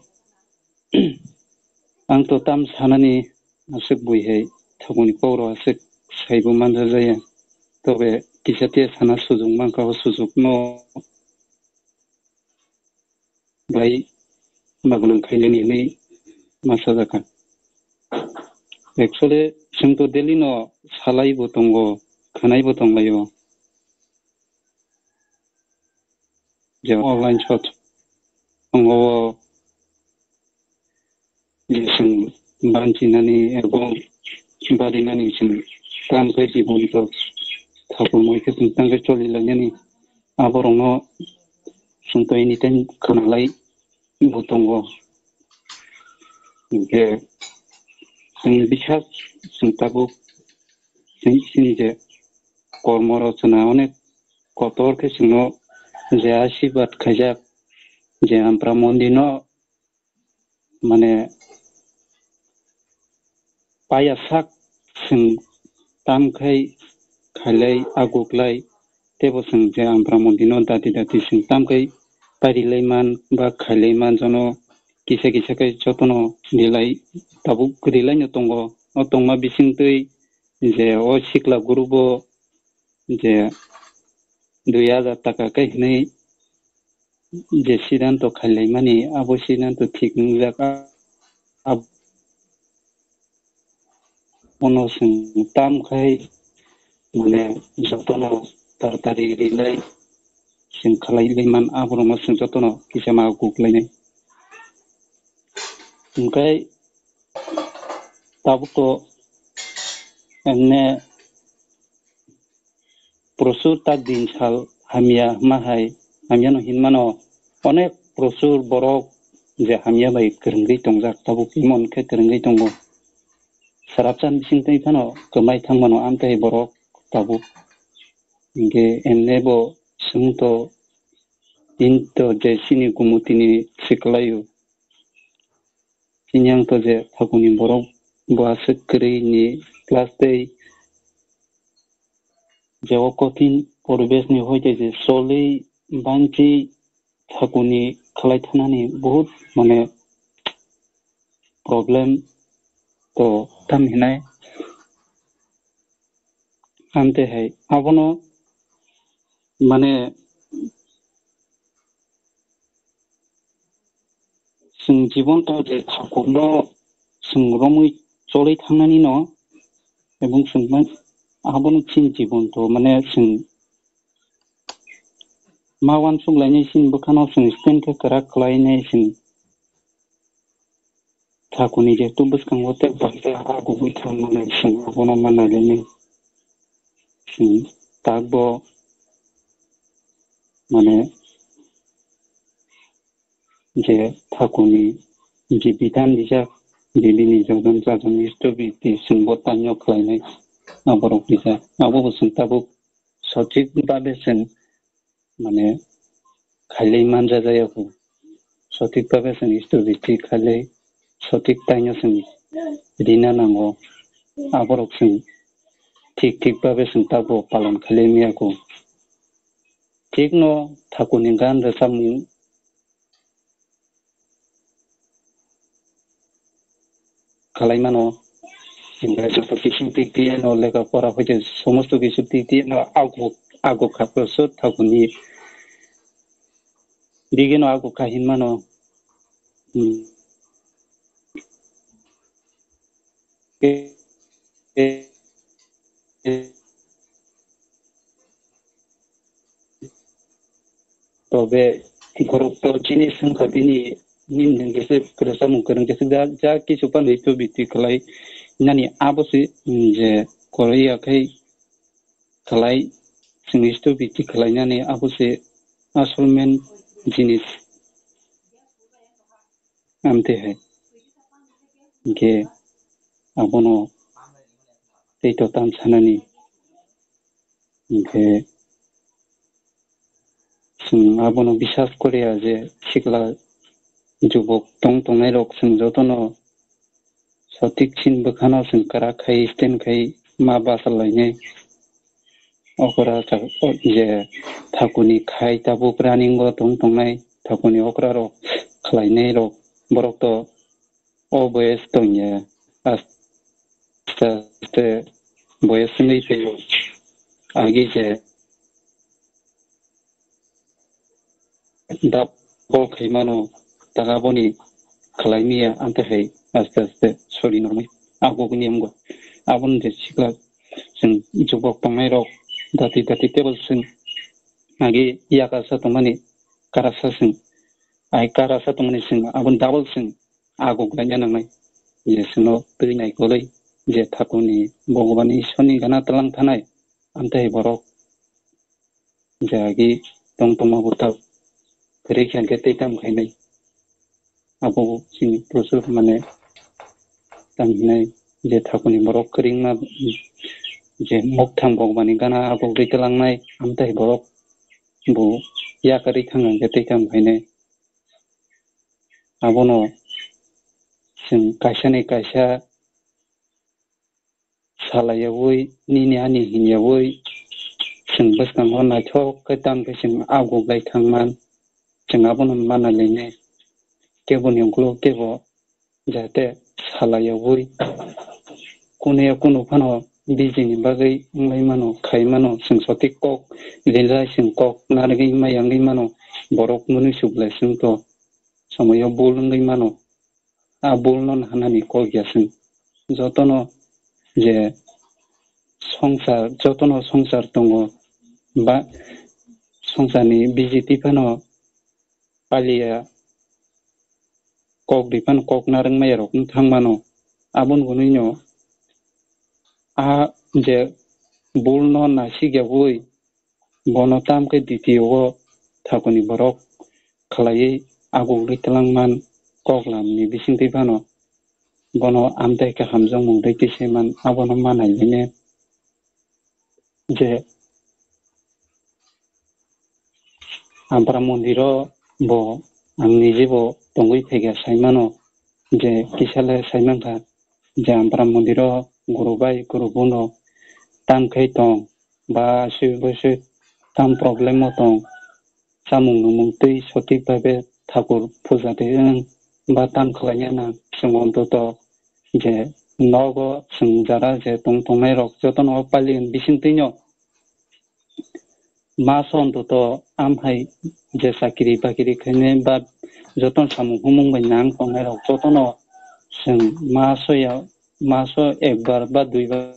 Ang to tam sanani aswk bui hai thokni kokro aswk saibo manjak jaya. Tobe kisa tia sana sujuk mankha, o sujukno bai maglwng khainani hinwi ma sajakha. Actually, chwng to daily no salai bo tongo, khanai bo tonglaio. Je online shot tongo, o je chwng banchinani ebong barinani chwng kam khai jibon to thakurmoi khe chwng tangkhe cholilainani. Aborokno chwng to anytime khnalai bo tongo. Hinkhe chwng bisa chwng tabuk chini je kormo rok chwna onek kotor khe chwngno je asirwad khaijak, je Ampra Mondir no mane paya sak chwng tam khai khailai, aguklai, teibo chwng je Ambra mondino dati dati chwng tamkhai parilai man ba khailai man jono kisa kisa khe jotono rilai, tabuk rilaino tongo. O tongma bisingtwi je o sikla group o je dui hajar taka khe hinwi je siddhanto khailaimani, abo siddhanto thik wngjak. Abono chwng tamkhai, mane, jotono taratari rilai chwng khlailaimani, aborokno chwng jotono kisa ma kuklainai. Hwnkhe tabukto emne prochur ta din sal hamya ma hai, hamyano hinmano onek prochur borok je hamya bai kwrwngwi tongjak, tabuk emon khe kwrwngwi tongo. Sarapchan bisingtwi phano kwmai thangmano amtwi borok tabuk. Hinkhe emne bo chwngto tinto je chini gumutini siklaio. Chini ang to je thakuni borok bo aswk kwrwi ni class tei je o kothin poribesh ni hoite je choli banchi thakuni khlai thanani bahut mane problem to tam hinai amte hai abono mane chwng jibon to je thakurno chwng romwi cholwi thangnani no, ebong chwng ma-, abono chini jibon to mane chwng ma uansuk lainai chini bwkhano chwng stand khe kwrak khlainai chwng thakuni jehetu bwskango tei bahai khe ha gugui thangmani chwng abono ma nailainai chwng takbo mane je thakuni je bidhan rijak, je bini jojon chajon isto biti chwngbo tanyo khlainai aborok rijak. Abobo chwng tabuk sothik babe chwng mane khailai manjajaya kho. Sothik babe chwng isto biti khailai sothik taino chwng rina nango. Aborok chwng thik thik babe chwng tabuk palon khailai maya kho. Thikno thakuni gan rwchapmung khalai mano. Hingke joto kisu tik tiye no lekha pora hoite somosto kisu tik tiye no ago, ago kha prosot thakuni dige no ago kha hin mano. Hmm. Tobe borok to chini swngkha bini, nini hwnkhe se kwrwngsamung kwrwng khe se ja, ja kisu phano history biti khlai nani abo se, mm, je kwrwi ya khai khlai, chwng history biti khlai nani abo se asol main jinis. Amtwi hai hwnkhe abono tei to tam sanani hwnkhe chwng abono bisas koriya je sikla jubok tong tongnai rok chwng jotono sotik sin bwkhano chwng kwrak khai stand khai ma bachalainai. Okra je thakuni khai tabuk running o tong tongnai, thakuni okra rok khlainai rok, borok to o boyes tongya, aste aste boyes wngwi twi agi je dap bol khai mano, taga boni khlai miya, amte hai aste aste sori nangni ago gini amgo. Aboni je sikla chwng jubok tongnai rok dati dati table chwng agi yaka sa tongmani karasa chwng ai karasa tongmani chwng aboni double chwng ago glaina nangnai. Je chwngno twi naikolwi je thakuni Bhagwan Ishwarni gana tlang thanai, amte hai borok je agi tong tongma bwthak kwrwi khe hwnkhe tei tamo khainai. Abo chini prosur mane tamo hinai je thakuni borok kwrwngma je mokthang Bhagwani gana abo ri twlangnai, amtai borok bo yakarwi thang hwnkhe tei tamo khainai. Abono chwng kaisa ni kaisa salaiyaui, nini ani hinyaui, chwng bwskango naithok khe tam khe chwng aguglai thangman, chwng abono mana lainai. Keboni ulo kebo jate salaiyaui, kunu ya kunu phano bijini bagwi wnglaimano, khaimano, chwng sotik kok rilai, chwng kok narwgwi maya wngwi mano, borok mwnwi sublai chwngto somoyo bul wngwi mano. A bulno nahanani kok ya chwng. Jotono je songsar, jotono songsar tongo, ba songsarni bijiti phano paliya kok di phano kok narwk maya rok wng thang mano. Aboni hwnwi no a je bulno naisik ya ui bono tam khe ditiyo o thakuni borok khlaiwi agugwi twlangman koklamni bisingtwi phano bono amtwi khe hamjakmung twi kisa man abono ma nai hwnwi je Ampara mondir o bo ang nije bo tongwi phaikha saimano je kisa le saimankha je Ampara mondir o guru bai guru bono tam khai tong ba aswk bwswk tam problem o tong, chamung nungmung twi sotik bhabe thakur puja de wng ba tam khlaina nang chwng ontoto je nogo chwng jara je tong tongnai rok jotono o pali bisingtwi no maso ontoto amhai je chakiri bakiri khainai ba jotono samung humung bai nang tongnai rok jotono chwng maso ya maso ekbar ba duibar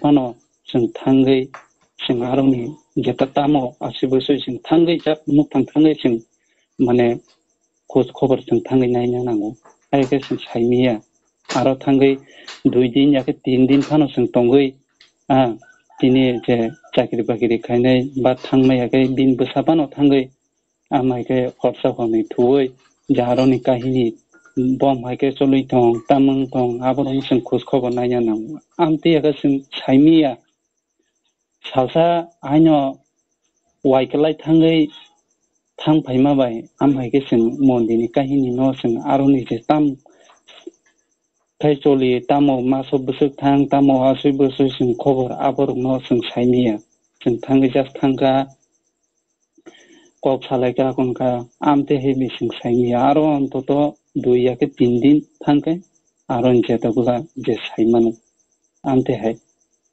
phano chwng thangwi chwng aroni jeta tamo aswk bwswi chwng thangwi jak muphang thangwi chwng mane khoj khobor chwng thangwi naina nango. Hai khe chwng saimiya. Aro thangwi dui din ya khe tin din phano chwng tongwi, ah, tini je chakri bakri khainai ba thangmaya khe bini bwsa phano thangwi Amai khe khorsa khornwi thuwi jaharokni kahini bom hai khe choli tong, tamung tong, aborokno chwng khoj khobor naina nango. Amtwi ya khe chwng saimiya. Salsa haino waikwlai thangwi thang phaima bai, amhai khe chwng mondirni kahini no chwng aroni se tam khai choli, tamo maso bwswk thang, tamo aswi bwswk chwng khobor aborokno chwng saimiya. Chwng thangwi just thangkha. Kok salai kha, hwn kha, amtwi hai bising saini aro ontoto dui ya khe tin din thang khe aro jeta bwla je sai mano. Amtwi hai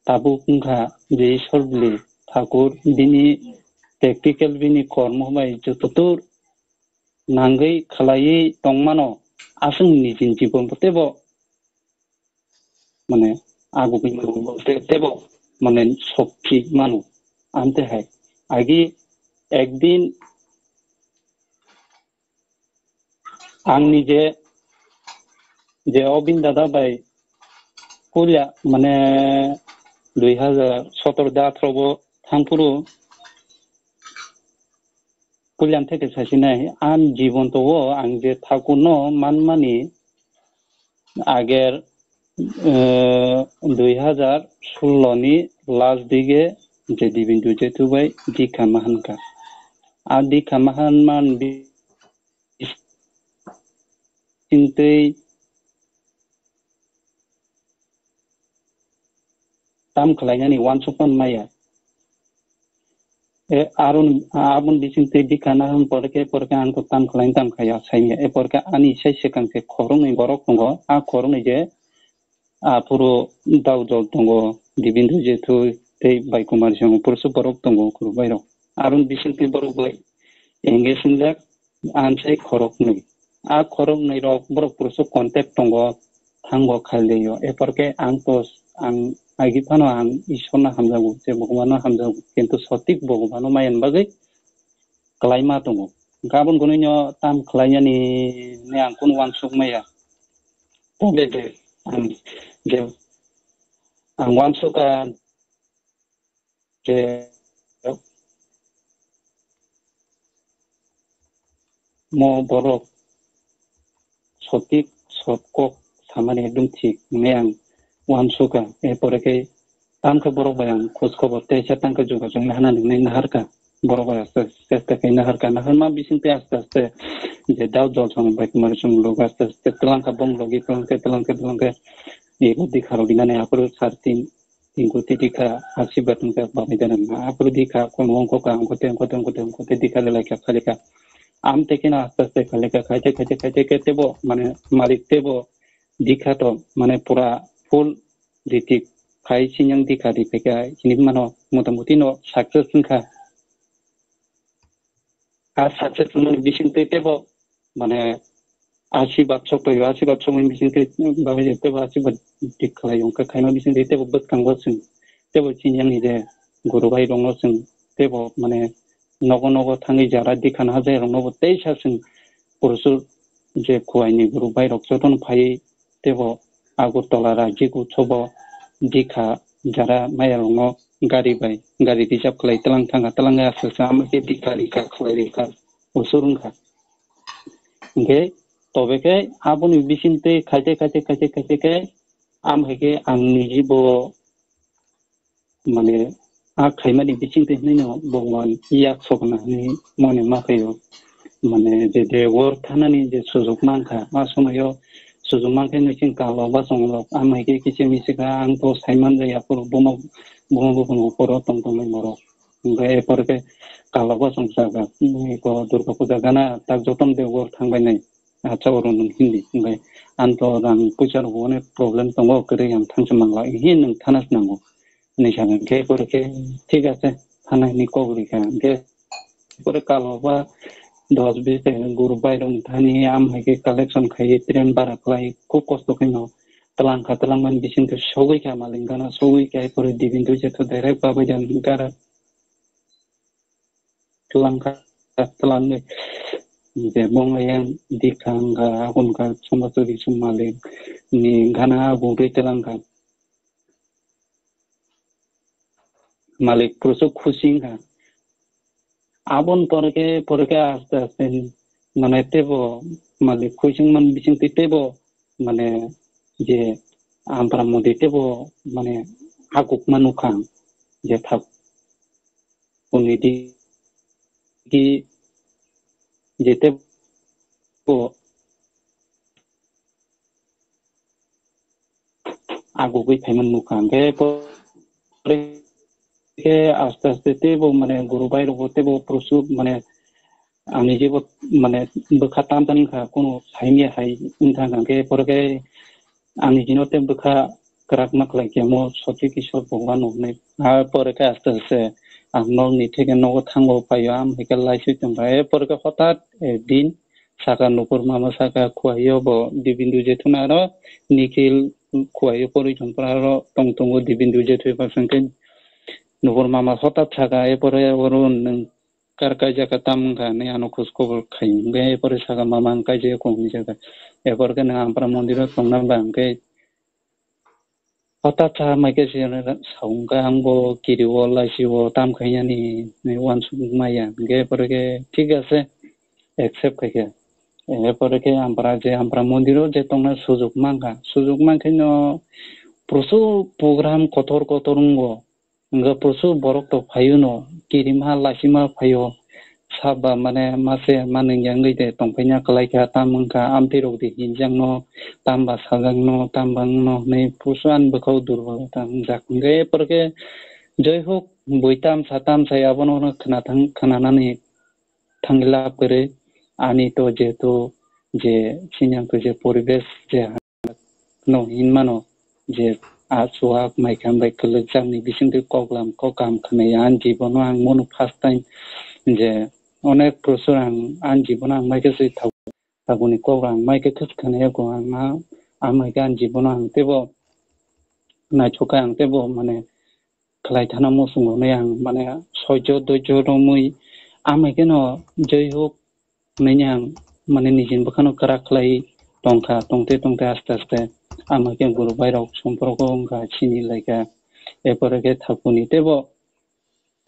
tabuk wng kha je Ishwar bwlwi Thakur bini practical bini kormo bai jotodur nangwi khlaiwi tong mano, aswk nijini jibon bo teibo mane agugwi mano, te-, teibo mane sokchi mano. Amtwi hai agi ekdin ang nije je Obin dada bai puila mane dui hazar sotoro de atharo bo thangphuru Puilam theke sasinai, ani jibon to o ang je Thakur no manmani ager, eh, dui hazar sullo ni last dige je Dibindu Jethu bai dikha mahankha. A dikha mahan man bi-, bisingtwi tam khlainani uansukma maya. E, aroni, aboni bisingtwi bikha nahwng porke, porke ang to tam khlaina tam khaya saimya. E porke ani sai swkang se khoroknwi borok tongo. A khoroknwi je aphuru Daujol tongo, Dibindu Jethu tei Bai Kumar Singh, purusu borok tongo, khuruk bairok. Aroni bisingtwi borok bai engage wngjak. Ansai khoroknwi. A khoroknwi rok borok purusu contact tongo, thango khaldeyo. Eporke ang to, ang agi phano ang Ishwarno hamjago, je Bhagwano hamjago, kintu sotik Bhagwano maya bagwi kwlaima tongo. Gabon gwnwino tam khlainani ne ang kunu uansuk maya. Tobe de ang je ang uansukha je mo borok sotik sot kok samani ekdom thik hwnwi ang uansukha. Erpore khe tamkhe borok bai ang khoj khobor teisa tangkhe jogajog nahana nwngnai naharkha. Borok bai aste aste chesta khe naharkha. Naharma bisingtwi aste aste je Daujol song bai kumar song logo aste aste twlangkha, bong logi twlangkhe, twlangkhe, twlangkhe. ego dikha rok dinani aphuru sar tin, tin kuti dikha, asirwad wngkha, babai dana wngkha. Aphuru dikha, kono wngkha, wngkha, wngkha, wngkha, wngkha, dikha lelai kha, khali kha. Am tei keno aste aste khali kha, khaite, khaite, khaite, khaite bo, mane, malik tei bo dikha to, mane, pura full riti khai sinyang dikha ri phaikha, hinwi mano, motamuti no success wngkha. A success wngmani bisingtwi teibo, mane, asirwad sok toyo, asirwad sokmani bisingtwi bagwi teibo asirwad tik khlai wngkha, khaima bisingtwi teibo bwskango chwng, teibo chini ani je guru bhai rokno chwng teibo, mane, nogo nogo thangwi jara dikhana hajairokno bo teisa chwng purusur je khuaini guru bhai rok jotono phaiwi teibo Agartala Rajik Utsobo dikha jara mayarokno gari bai, gari reserve khlai twlang thangkha, twlang khe aswk se ama khe dikha rikha khlai rikha usur wngkha. Hinkhe tobe khe aboni bisingtwi khaite, khaite, khaite, khaite khe am hai khe ang nijibo mane a khaimani bisingtwi hwnwi no Bhagwan yak sokna hwnwi mone ma phaio. Mane je degor thanani je sujuk mankha, a somoyo sujuk mankhe nwi chwng kalo bachong rok, amai khe kiching miching kha, ang to saiman jaya phuru buma, buma buphang ukoro tong tongnai borok. Hinkhe epor khe kalo bachong chakha, eko Durga puja gana tak jotono degor thangbainai, acha oro nwng hindi. Hinkhe ang to rang puisa rok onek problem tongo, kwrwi ang thangsa mangla, ehe nwng thana swnango. Hinwi sakha, hinkhe epor khe thik ache, thana hinwi kok rikha. Hinkhe epor kalo ba dos bis guru bhai rok thani am hai khe collection khai train bara khlai khub kosto khaino twlang kha, twlang mani bising khe sogwi kha malik gana sogwi kha, epor Dibindu je to direct babai dan gara twlang kha, twlang ni je bong yang dikha wngkha, akon kha sombasuri sum malik ni gana agurwi twlang kha. Malik purusuk khusi wngkha. Aboni pore khe, pore khe aste aste, mane, teibo malik khuising man bisingtwi teibo, mane, je Ampara modi teibo, mane, hakuk ma nukha ang, je thak unidi ki je teibo agugwi phaimani nukha. Hinkhe pore khe aste aste teibo mane guru bhai rokbo teibo purusuk mane ani jebo mane bwkha tamjani kha, kunu saimya hai wngkha. Hinkhe pore khe ani jino tei bwkha kwrak ma khlai khe mo Soti Kishor Bhagwan no hwnwi. Aa pore khe aste aste ang nokni theke nogo thango phaio, am hai khe laisui tongkha. E pore khe hothat ekdin saka nupur mama saka khuaio bo Dibindu jethuna aro Nikhil khuaio porwi tongphra aro tong tongo Dibindu jethwi bwswng khe nupur mama hothat saka, epore oro nwng kar kaijak kha tam wngkha hinwi ano khoj khobor khai, hinkhe epore saka mama ang kaijak kho hinwi saka, epore khe nwng Ampara mondiro tongna ba hinkhe Hothat sa mai khe se sa wngkha, ang bo kiri o lachi o tam khainani hinwi uansuk maya. Hinkhe epore khe thik ase, accept khai khe. Epore khe Ampara je Ampara mondir o je tongna sujuk mankha. Sujuk mankhe no prochur program kotor kotor wngo. Hinkhe prochur borok to phaio no, kirima lachima phaio. Saba mane mase manung yang de tongphaina kwlai kha, tam wngkha amtwi rok de hinjak no, tamba sajak no, tamba wng no hinwi pusu ani bwkhao durbalta wngjak. Hinkhe epor khe joi hok bui tamsa tamsa abono khwna thang, khwnanani thangwi lab kwrwi ani to jehetu je chini ang to je poribesh je no hinmano je a chuak maikha bai kwlwkjakni bisingtwi koklam kok kaham khwnaya ani jibono ang mono first time je onek prochur ang ani jibono ang maikhe se thago, thago ni kok ang maikhe khwlai khwnaya kho ang a, a maikhe ani jibono ang teibo naithok kha ang teibo mane khlai thana muchungo hinwi ang mane soijo doijo romwi amai kheno joi hok hinwi ang mane nijini bwkhano kwrak khlai tongkha, tongte tongte aste aste amai khe guru bhai rok somporko wngkha, sini laikha, epore khe thakuni teibo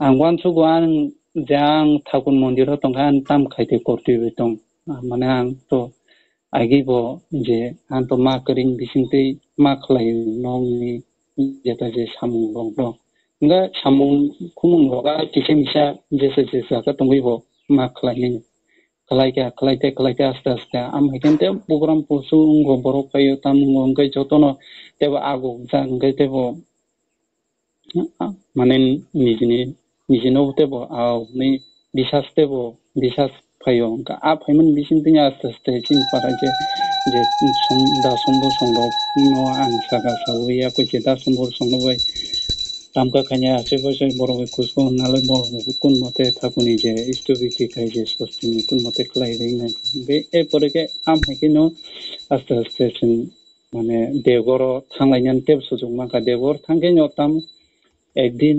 ang uansugo ang je ang thakun mondir o tongkha, ang tam khaite kortwi bai tong, mane ang to Agi bo je ang to ma kwrwini bisingtwi ma khlai nokni jeta je samung rok no. Hwnkhe samung khumung rok a kisa misa jesa jesa khe tongwi bo ma khlai nai. khlaikha, khlaite, khlaite aste aste. Am hai khe tei bugram kusu wngkha, borok phaio, tamo wngkha, hwnkhe jotono teibo aguk jak, hwnkhe teibo, mane, nijini, nijino teibo, ah, ni bisas teibo, bisas phaio. Hwnkhe a phaimani bising tini aste aste chini para je, je song, da song bo song rok no ang saka sawi ya koi je da song bo song bai tamka khanya ase bo se borok bai kusko nalai borok kun mote thakuni je stupidity khai je sostini kun mote khlai ri nai. Be e pore khe am hai khe no aste aste chwng mane degoro thanglainani teibo sujuk mankha. Degor thangkhe no tam ekdin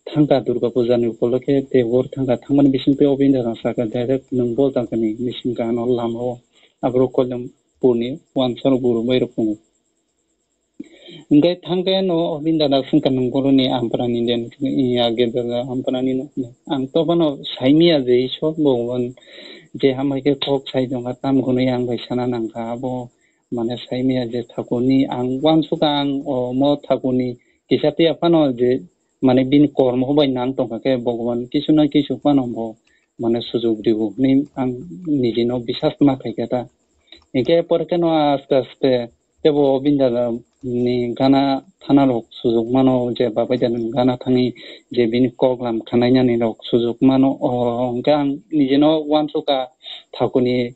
thangkha Durga Puja ni upolokhe degor thangkha. Thangmani bisingtwi o bini dana sakha direct nwng bo jagani bisingtwi ano lamao aborok Koilampur ni wansaro guru bai rok tongo. Hwnkhe thangkhe no o bini dada swngkha nwng boroni amprani den ya gedada amprani no ang to phano saimiya je Ishwar Bhagwan je hambai khe kok sai tongkha tam hwnwi ang bai sana nangkha abo mane saimiya je thakurni ang uansukha ang omo thakurni kisa tiya phano je mane bini kormo bai nang tongkha khe Bhagwan kisu na kisu phano bo mane sujuk ribo hwnwi ang nijino bisas ma khaikha ta. Hinkhe pore khe no aste aste teibo o bini dada ni gana thana rok sujuk mano je babai dada ni gana thani je bini kok lam khanainani rok sujuk mano o hwnkhe ang nijino uansukha thakurni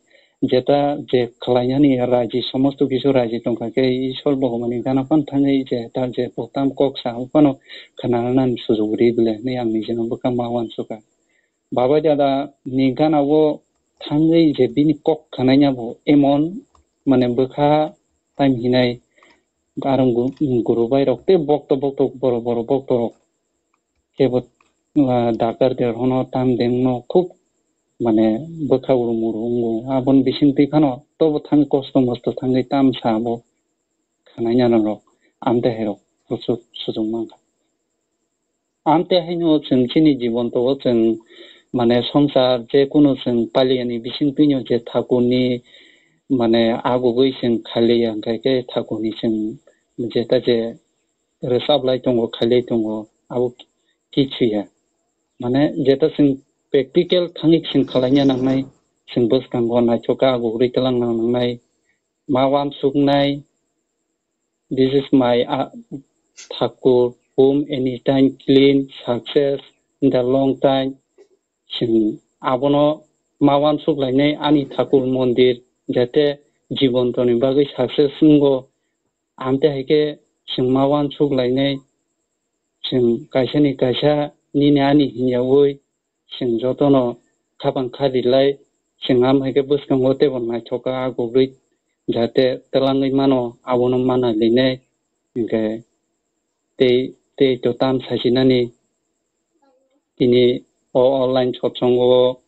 jeta je khlainani raji somosto kisu raji tongkha khe Ishwar Bhagwan ni gana phano thangwi jeta je bo tam kok sa phano khnanani sujuk ri bole hwnwi ang nijino bwkha ma uansukha. Babai dada ni gana o thangwi je bini kok khanaina bo emon mane bwkha time hinai arong gu-, guru bai rok tei bokto bokto boro boro bokto rok kebo, ah, dakar der hono tam deng no khub mane bwkha urum urum wngo. Aboni bising twi phano tobo thangwi kosto mosto thangwi tam sa bo khanaina rok amte hai rok sujuk sujuk mankha. Amte haino chwng chini jibon to o chwng mane songsar je kunu chwng paliyani bising twino je thakurni mane agugwi chwng khaliya hwnkhe khe thakurni chwng jeta je rwchap lai tongo, khaliya tongo, abo kichu ya. Mane jeta chwng practical thangwi chwng khalaina nangnai, chwng bwskango naithok khe agugwi twlang nangnai, ma uansuknai, This is my, uh, Thakur, whom anytime clean, success in the long time. Chwng abono ma uansuk lainai ani Thakur mondir jate jibontoni bagwi success wngo. Amte hai khe chwng ma uansuk lainai chwng kaisani kaisa nini ani hinyaui chwng jotono khapang kha rilai, chwng am hai khe bwskango teibo naithok kha agugwi jate twlangwi mano abono mana linai. Hinkhe tei, tei to tam sasinani tini o online sotsongo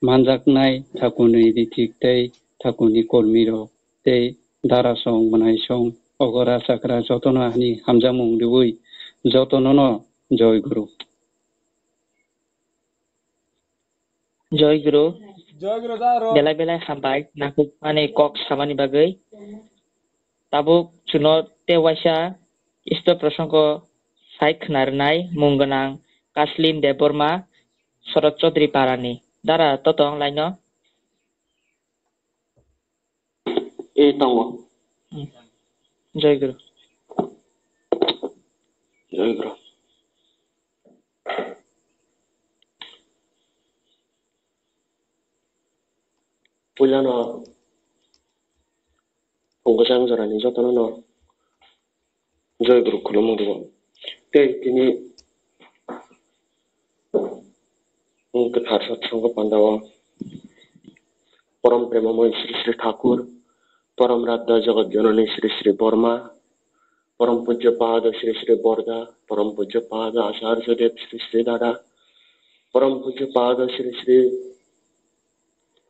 manjaknai Thakurni ritik tei Thakurni kormirok tei darasong, mwnaisong, okra chakra jotono ani hamjakmung riui jotonono Joy Guru. Joy Guru. Joy Guru, jaro. Belai belai hambai, nakhuk mani kok samani bagwi. Tabuk chuno tei waisa isto prosongo sai khna rwnai mung gwnang Kaslim Debbarma, Sorot Chaudhary Parani. Dara totong laino. E tongo. Hmm. Joy Guru. Joy Guru. Puilano phung kwchang jorani jotono no Joy Guru khulumung rwo. Tei tini wng kwthar satsongo pandao Porom Premamoi Sri Sri Thakur, Porom Radha Jagat Janani Sri Sri Borma, Porom Pujya Pada Sri Sri Borda, Porom Pujya Pada Acharya Dev Sri Sri Dada, Porom Pujya Pada Sri Sri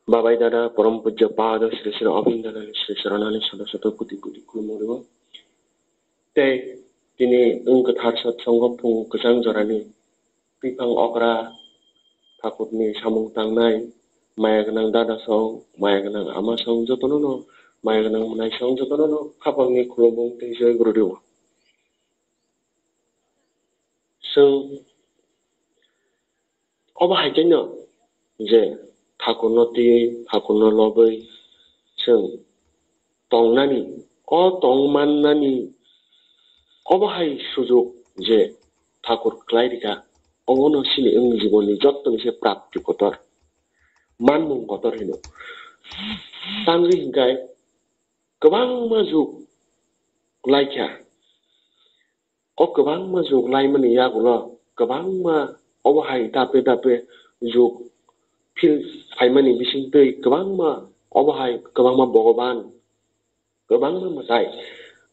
Babai Dada, Porom Pujya Pada Sri Sri Obin Dada ni Sri Chorana ni soto soto kuti kuti khulumung rwo. Tei tini wng kwthar satsongo phung kwchang jorani twiphang okra Thakurni samung tangnai maya gwnang dada song, maya gwnang ama song jotono no, maya gwnang mwnai song jotono no khapangni khulumung tei Joy Guru rwo. Chwng obo hai khe no je Thakurno twiwi, Thakurno lobwi chwng tongnani, o tongmannani obo hai sujuk je Thakur khlai rikha, obono chini wng jibonni jottoni se prapti kotor, manmung kotor hino. Tangwi hinkhe kwbangma juk laikha. O kwbangma juk laimani yagulo kwbangma obo hai dape dape juk phil phaimani bisingtwi kwbangma obo hai kwbangma Bhogoban, kwbangma mwtai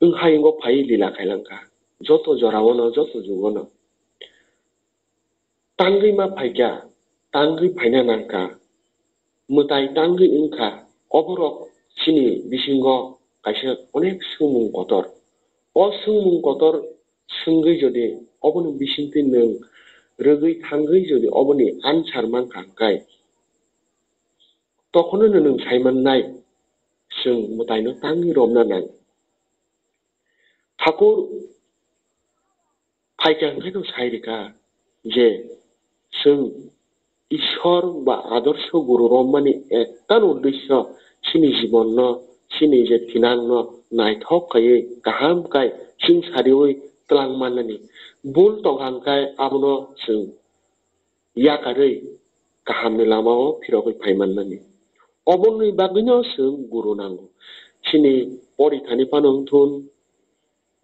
wng hayungo phaiwi lila khailangkha joto joraono, joto jugono. Tangwi ma phaikha, tangwi phaina nangkha, mwtai tangwi wngkha, oborok chini bisingo kaisa onek swngmung kotor. O swngmung kotor swngwi jodi oboni bisingtwi nwng rwgwi thangwi jodi oboni answer mankha hwnkhe, tokhono nwng saimannai, chwng mwtaino tangwi romna nang. Thakur phaikha hwnkhe no sai rikha je chwng Ishwar ba adorsho guru romani ektal uddesyo chini jibanno, chini je thinangno naithok khaiwi kaham khai chwng sariwi twlang mannani. Bul tongkha hwnkhe abono chwng yakarwi kahamni lamao phirogwi phai mannani. Oboni bagwino chwng guru nango. Chini porithani phano wngthun,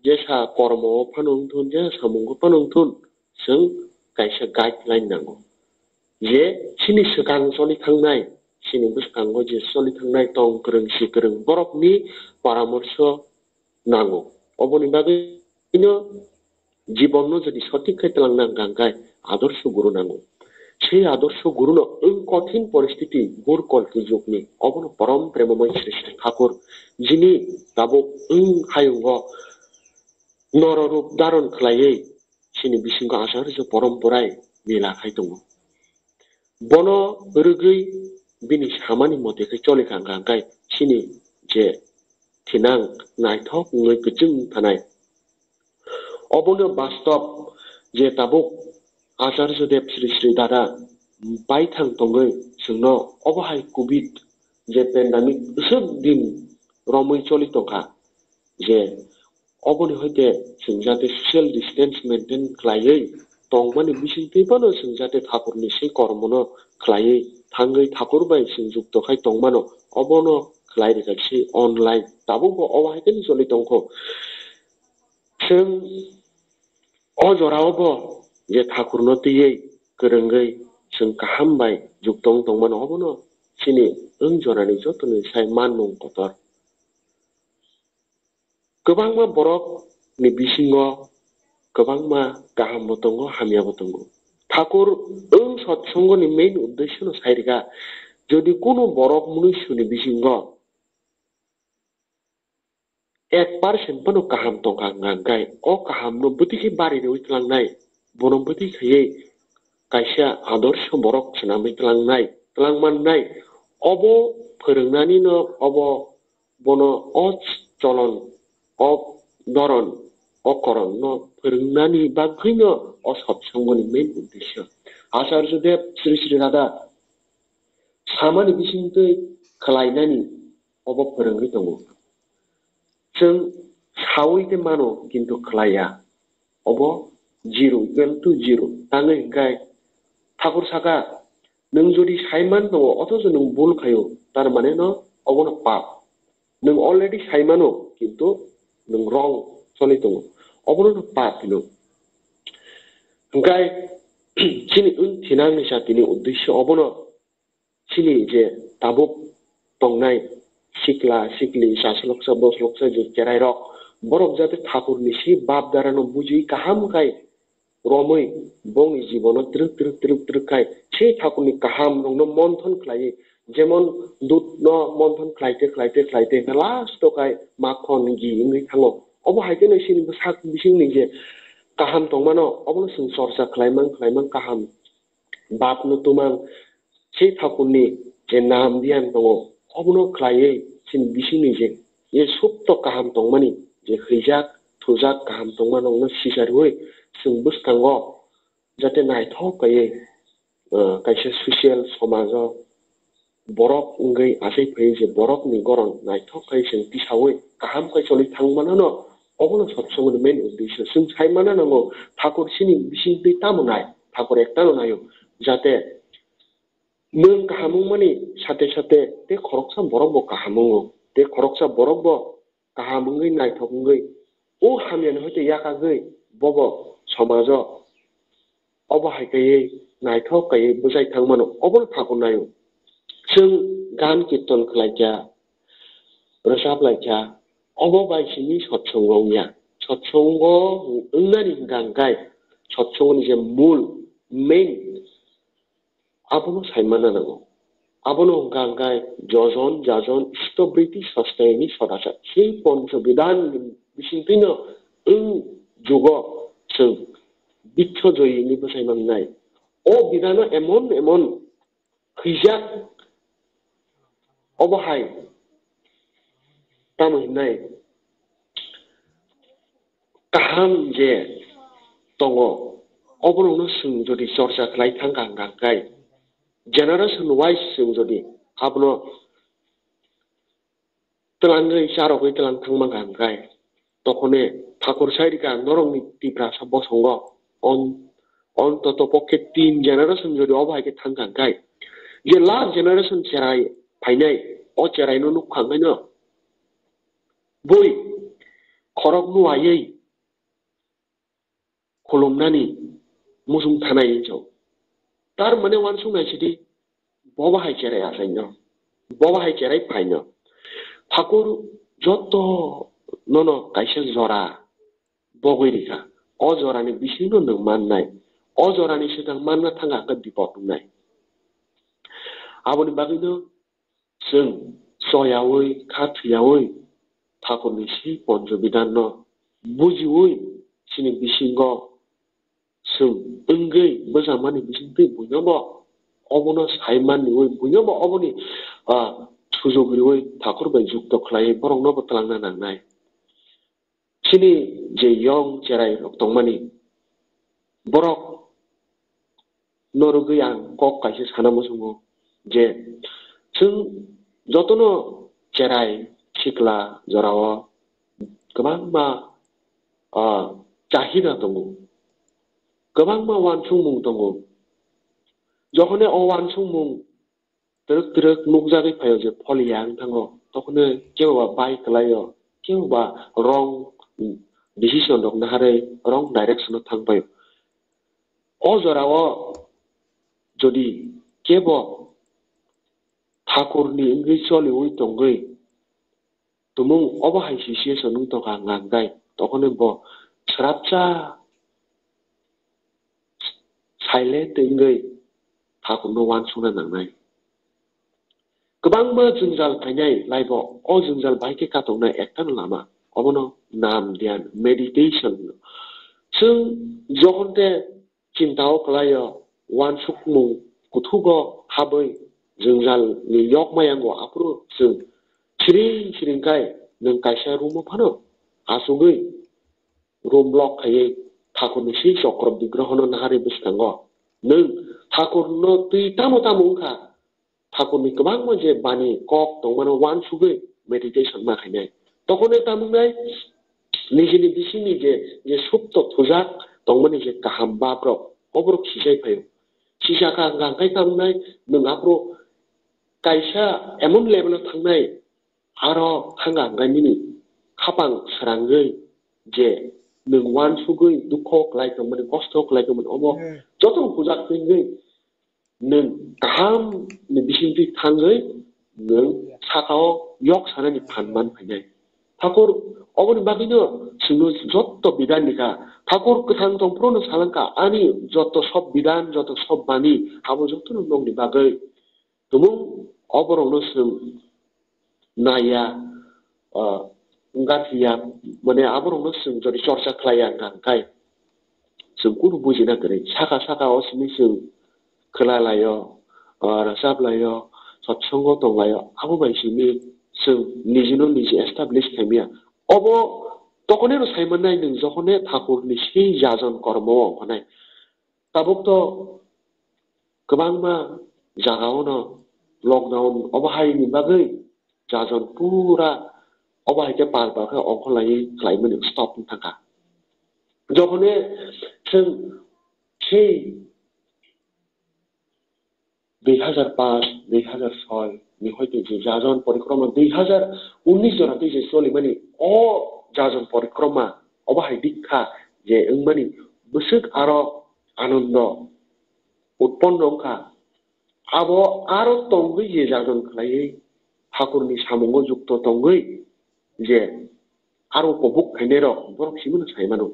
jesa kormo phano wngthun, jesa samungo phano wngthun, chwng kaisa guideline nango. Je chini swkang choli thangnai, chini bwskango je choli thangnai tong kwrwng si kwrwng borokni paramorsho nango. Oboni bagwino jibonno jodi sothik khe twlang nang kha hwnkhe adorsho guru nango. Sei adorsho guruno wng kothin poristiti bur kolki jugni obono porom premomoi Srishti Thakur jini tabuk wng hayungo noro rup dharon khlaiwi chini bisingo Acharya Porom Borai mela khai tongo. Bono rwgwi bini samani mote khe choli kha hwnkhe chini je thinang naithok wngwi kwchwng thanai. Obono bastob je tabuk Acharya Dev Sri Sri Dada baithang tongwi chwngno obo hai covid je pandemic bwswk din romwi choli tongkha je oboni hoite chwng jate social distance maintain khlaiwi tongmani bisingtwi phano chwng jate Thakurni sei kormono khlaiwi thangwi Thakur bai chwng jukto khai tongmano obono khlai rikha sei online tabukbo obo hai kheno choli tongkho. Chwng o jorao bo je Thakurno twiwi kwrwngwi chwng kaham bai jukto wng tongmano obono chini wng jorani jotoni sai manmung kotor. Kwbangma borokni bisingo kwbangma kahambo tongo, hamyabo tongo. Thakur wng sotsongoni main uddesyono sai rikha, jodi kunu borok munuisuni bisingo ek percent phano kaham tongkha hwnkha hwnkhe o kahamno bwtwi khe bari rwi tlangnai, bono bwtwi khaiwi kaisa adorsho borok swnamwi tlangnai, twlang mannai. Obo phwrwngnanino obo bono o cholon, o doron, o koronno phwrwngnani bagwino o sotsongoni main uddesyo. Acharya Dev Sri Sri Radha samani bisingtwi khlainani obo phwrwngwi tongo. Chwng saui tei mano, kintu khlaiya. Obo zero equal to zero. Tangwi hwnkhe Thakur saka, nwng jodi saiman tongo, othocho nwng bul khaio, tar mane no obono pap. Nwng already saimano, kintu nwng wrong choli tongo. Obono no pap hino. Hwnkhe chini wng thinangni sa tini uddesyo obono chini je tabuk tongnai sikla sikli chasloksa bosloksa je cherai rok, borok jate Thakurni si bap darano bujui kaham khai romwi bongni jibono twrwk twrwk twrwk twrwk khai se Thakurni kaham rokno monthon khlaiwi, jemon dudh no monthon khlaite khlaite khlaite last o khai makhon ghi wngwi thango. Obo hai kheno chini bwsak bisingni je kaham tongmano obono chwng chorcha khlaimang khlaimang kaham bapno tumang se Thakurni je nam biyan tongo, obono khlaiwi chini bisingni je, je supto kaham tongmani, je hwijak thujak kaham tongmano wngno sicharwi chwng bwskango jate naithok kaiwi, ah, kaisa social somajo borok wngwi achai phai je borokni goron naithok khai chwng tisaui kaham khai choli thang manano, obono sotsongni main uddesyo. Chwng sai mana nango, thakur chini bisingtwi tamo nai, thakur ektano naio, jate nwng kaham wngmani sate sate tei khoroksa borok bo kaham wngo, tei khoroksa borok bo kaham wngwi naithok wngwi o hamyani hoite yakagwi bobo somajo obo hai kaiwi naithok kaiwi bwchai thang mano, obono thakur naio. Chwng gan kirton khlaikha, rwchap laikha, obo bai simi sotsongo wngya. Sotsongo wngnani hwnkha hwnkhe sotsongoni je mul, main, abono sai manna nango. Abono hwnkha hwnkhe jojon, jajon, isto, briti, sostayini, sodachar. Sei poncho bidanni bisingtwino wng jugo chwng bicho joyini bwchai mannai. O bidano emon emon khwijak, obo hai tamo hinai kaham je tongo, oborokno chwng jodi chorcha khlai thang kha hwnkha hwnkhe, generation wise chwng jodi abono twlangwi charogwi twlang thangma hwnkha hwnkhe, tokhone thakur sai rikha norokni Tiprasa bosongo on, ontoto pokhe tin generation jodi obo hai khe thang kha hwnkhe, je last generation cherai phainai, o cheraino nukha hwnkhe no bui khorok nuwaiwi khulumnani muchung thanai hinwi sao. Tar mane uansuk nai sidi, bobo hai cherai achaino, bobo hai cherai phaino. Thakur joto nono kaisa jora bogwi rikha. O jorani bisingno nwng mannai. O jorani swkang manna thangkha hwnkhe bipot wngnai. Aboni bagwino chwng choyaui, kha thuyaui, thakurni sei poncho bidanno bujiui, chini bisingo chwng wngwi bwchamani bisingtwi buinobo obono sai manliui, buinobo oboni, ah, sujok riui thakur bai jukto khlaiwi boroknobo twlangna nangnai. Chini je young cherai rok tongmani, borok norogwi ang kok kaisa sana muchungo je chwng jotono cherai sikla jorao kwbangma, ah, chahida tongo, kwbangma uansukmung tongo. Jokhone o uansukmung twrwk twrwk nukjagwi phaio je pholiya wng thango, tokhone kebo ba bai kwlaio, kebo ba wrong decision rok naharwi wrong direction o thang paio. O jorao jodi kebo thakurni wngwi choliui tongwi tumung obo hai situation wng tongkha hwnkha hwnkhe, tokhone bo swrapsa silent wngwi thakurno uansukna nangnai. Kwbangma jwngjal phainai laibo, o jwngjal bai khe katoknai ektano lama, obono nam dhyan, meditation hwno. Chwng jokhon te chinta o kwlaio, uansukmung kuthugo habwi jwngjalni yokma yango, aphuru chwng siring siring khai nwng kaisa room o phano achugwi room lock khaiwi thakurni sei chokro bigrohono naharwi bwskango. Nwng thakurno twi tamo tamo wngkha, thakurni kwbangma je bani kok tongmano uansugwi meditation ma khainai. Tokhone tamungnai nijini bisingni je, je supto thujak tongmani je kaham babrok, oborok sijai phaio. Sijaka hwnkha hwnkhe tamungnai nwng aphuru kaisa emon level o thangnai, aro hanga hwnkhe nini khapang srangwi je nwng uansugwi dukho kwlai tongmani, kosto kwlai tongmani, omo Hmm. jotono hujak tengwi nwng kaham ni bisingtwi thangwi nwng sakao yok sanani phan man phainai. Thakur oboni bagwino chwngno jotto bidan ni kha. Thakur kwthang tongphuru no salangkha, ani jotto sob bidan, jotto sob bani, abo jotto no nokni bagwi. Tumung oborokno chwng naiya, ah, wngkha phiya, mane aborokno chwng jodi chorcha khlaiya wngkha hwnkhe chwng kunu bujina kwrwi. Saka saka o simi chwng khwlai laio, ah, rwchap laio, sotsongo tong laio, abo bai simi chwng nijino niji establish khaimya. Obo tokhoneno sai mannai nwng jokhone thakurni sei jajon kormo o ongkhanai. Tabuk to kwbangma jagao no lockdown obo hai ni bagwi jajon pura obo hai khe par par khe ongkhorlaiwi khlaimani stop wng thangkha. Jokhone chwng sei dui hazar paanch, dui hazar soi ni hoite je jajon porikroma dui hazar unnish jora tei je cholimani o jajon porikroma obo hai dikha je wngmani bwswk aro anondo utponno wngkha. Abo aro tongwi je jajon khlaiwi Thakurni samungo jukto tongwi je aro kobuk khainairok borok simi no sai mano.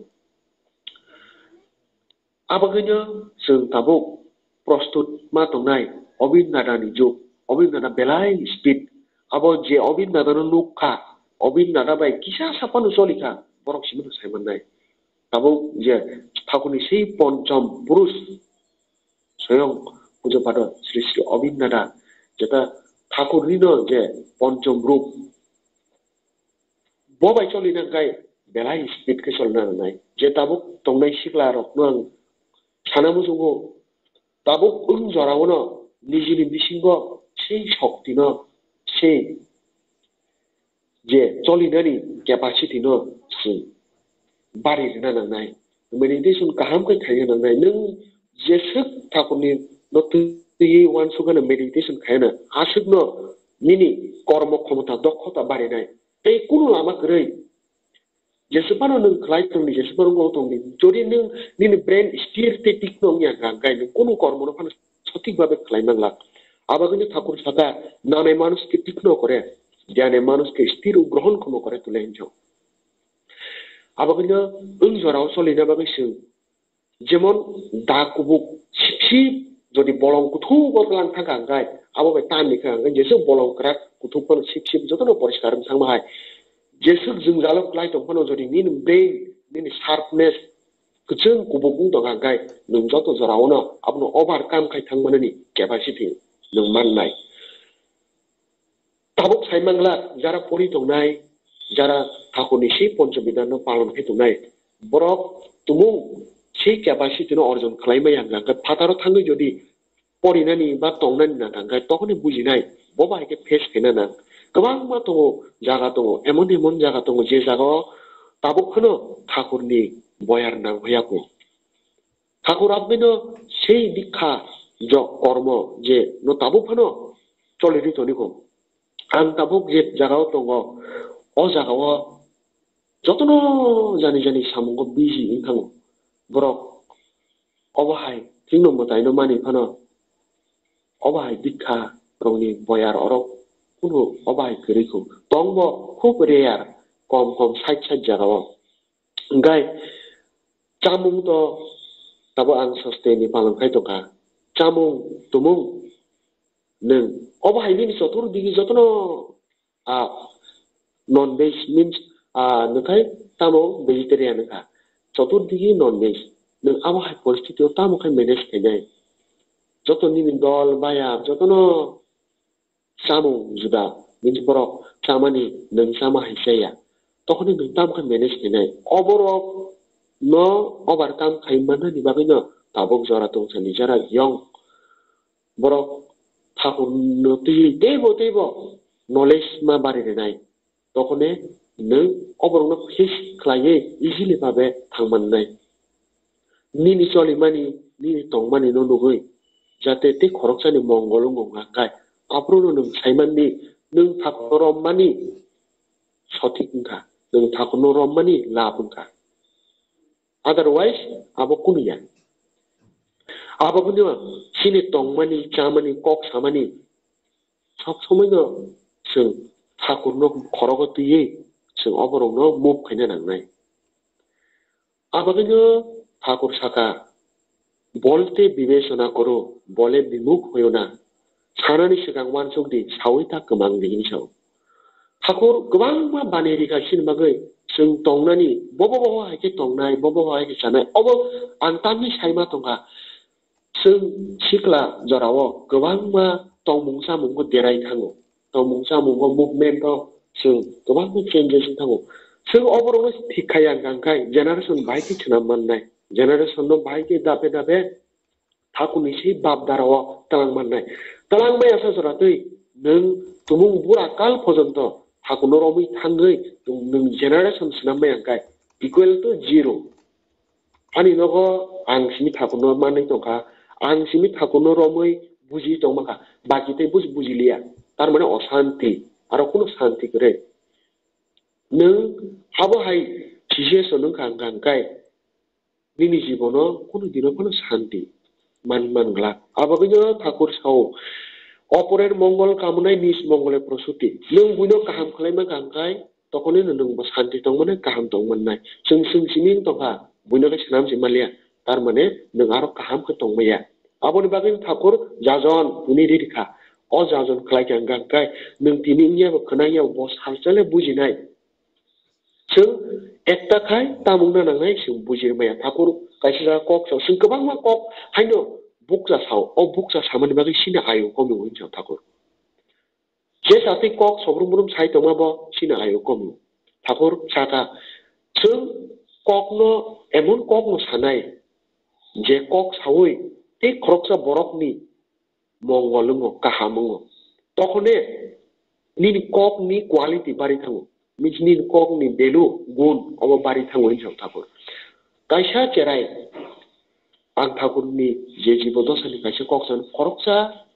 Abagwino chwng tabuk prostut ma tongnai Obin Nadani jug. Obin Nada belai speed. Abo je Obin Nadano nuk kha, Obin Nada bai kisa saphano choli kha, borok simi no sai mannai. Tabuk je Thakurni sei ponchom purush, soyong pujo pado Sri Sri Obin Nada, jeta Thakurni no je ponchom rup, bo bai cholina hwnkhe belai speed khe cholina nangnai. Je tabuk tongnai sikla rokno ang sana muchungo, tabuk wng jorao no nijini bisingo sei shokti no, sei je cholinani capacity no chwng bari rwna nangnai. Meditation kaham khe khaina nangnai. Nwng jeswk Thakurni no twiwi uansukgano meditation khaina, aswkno nini kormo khomota, dokhota barinai. Tei kunu lama kwrwi. Jeswk phano nwng khlai tongdi, jeswk phano wngwi tongdi. Jodi nwng nini brain sthir tei tikno wngya hwnkha, hwnkhe nwng kunu kormono phano sothik bhabe khlai manglak. Abagwino Thakur sakha, "Nane manush ke tikno kore, gyane manush ke sthir o grohon khomo kore tule hinjo." Abagwino wng jorao cholina bagwi chwng jemon da kubuk sip sip jodi bolong kuthuk o tlang thangkha hwnkhe abo bai tamni kha hwnkhe jeswk bolong kwrak kuthuk phano sip sip jotono poriskar wng thangma hai. Jeswk jwngjalo kwlai tong phano jodi nini brain, nini sharpness kwchwng kubuk wng tongkha hwnkhe nwng joto jorao no abono overcome khai thangmanani capacity nwng mannai. Tabuk sai manglak, jara pori tongnai, jara Thakurni sei Poncho Bidanno palon khe tongnai, borok tumung sei capacity no orjon khlai maya hwnkha hwnkhe phataro thangwi jodi porinani ba tongnani na thangkhe tokhoni bujinai, bo bai khe face khaina nang. Kwbangma tongo, jaga tongo, emon emon jaga tongo je jagao tabuk phano Thakurni boyar nang hoya kho. Thakur abgwino sei dikha jok kormo je no tabuk phano cholirwi toni kho. Ang tabuk je jagao tongo, o jagao jotono jani jani samungo busy wng thango. Borok obo hai thikno mwtaino mani phano, obo hai dikha rokni boyar orok kunu obo hai kwrwi kho. Tongbo khub rare, kom kom side side jagao. Hwnkhe chamung to tabuk ang sosteni palon khai tongkha. Chamung tumung nwng obo hai nini chotur digi jotono, ah, non veg means, ah, nwkhai tamo vegetarian wngkha. Chotur digi non veg. Nwng abo hai poristiti o tamo khai manage khainai? Joto nini dol baya jotono chamung juda, bini borok chamani nwng chama hai chaya, tokhoni nwng tamo khe manage khainai? Oborok no overcome khai mannani bagwi no tabuk jora tongsa ni jara yong borok Thakur no twiwi teibo teibo knowledge ma bari rwnai, tokhone nwng oborokno face khlaiwi easily bhabe thang mannai. Nini cholimani, nini tongmani no nugwi, jate tei khoroksani mongol wngkha hwnkhe, aphuru no nwng saimanni, nwng Thakurno rommani sothik wngkha, nwng Thakurno rommani lab wngkha. Otherwise, abo kunu ya. Abo kunu chini tongmani, chamani, kok samani, sob somoi no chwng Thakurno khorogo twiwi chwng oborokno move khaina nangnai. Abagwino Thakur sakha, "Bolte bibechona koro, bole bimukh hoyo na." Sanani swkang uansuk di, saui ta kwmang di hinwi sao. Thakur kwbangma bani rikha chini bagwi, chwng tongnani, bobo bobo hai khe tongnai, bobo bobo hai khe chanai, obo ang tamni saima tongkha. Chwng sikla jorao kwbangma tongmung chamungo derai thango. Tongmung chamungo movement o chwng kwbangma changes wng thango. Chwng oborokno thik khai ang kang khai generation bahai khe swnam mannai. Generation no bahai khe dabe dabe Hakuni sei bap dara o twlang mannai. Twlang maya sa jora twi nwng tumung bura kal pojonto hakuno romwi thangwi nwng generation swnam maya hwnkhe equal to zero. Ani nogo ang simi thakurno manwi tongkha, ang simi thakurno romwi buji tongmakha, baki tei buji bujiliya, tar mane osanti, aro kunu santi kwrwi. Nwng habo hai situation wngkha hwnkha hwnkhe nini jibono kunu dino phano santi man man glak. Abagwino thakur sao, "Oporer mongol kamonai nij mongole prosuti." Nwng buino kaham khlai mankha hwnkhe tokhonino nwngbo santi tongmani kaham tongmannai. Chwng chwng simi wng tongkha, buino khe swnam se manliya, tar mane nwng aro kaham khe tongmaya. Aboni bagwi thakur jajon hwnwi ri rikha. O jajon khlai kha hwnkha hwnkhe nwng tini wngya bo khwnaya bo salsa le bujinai. Chwng ekta khai tamung na nangnai chwng bujirmaya. Thakur kaisa jaga kok sao, chwng kwbangma kok haino bukcha sao, o bukcha samani bagwi chini ayu komi hwn sao thakur. Je jati kok sobrum brum sai tongma bo chini ayu komi. Thakur saka, chwng kokno emon kokno sanai, je kok saui tei khoroksa borokni mongol wngo, kaham wngo. Tokhone nini kokni quality bari thango, means nini kokni value, gun obo bari thango hinwi sao thakur. Kaisa cherai ang thakurni je jibo dosani kaisa kok san khoroksa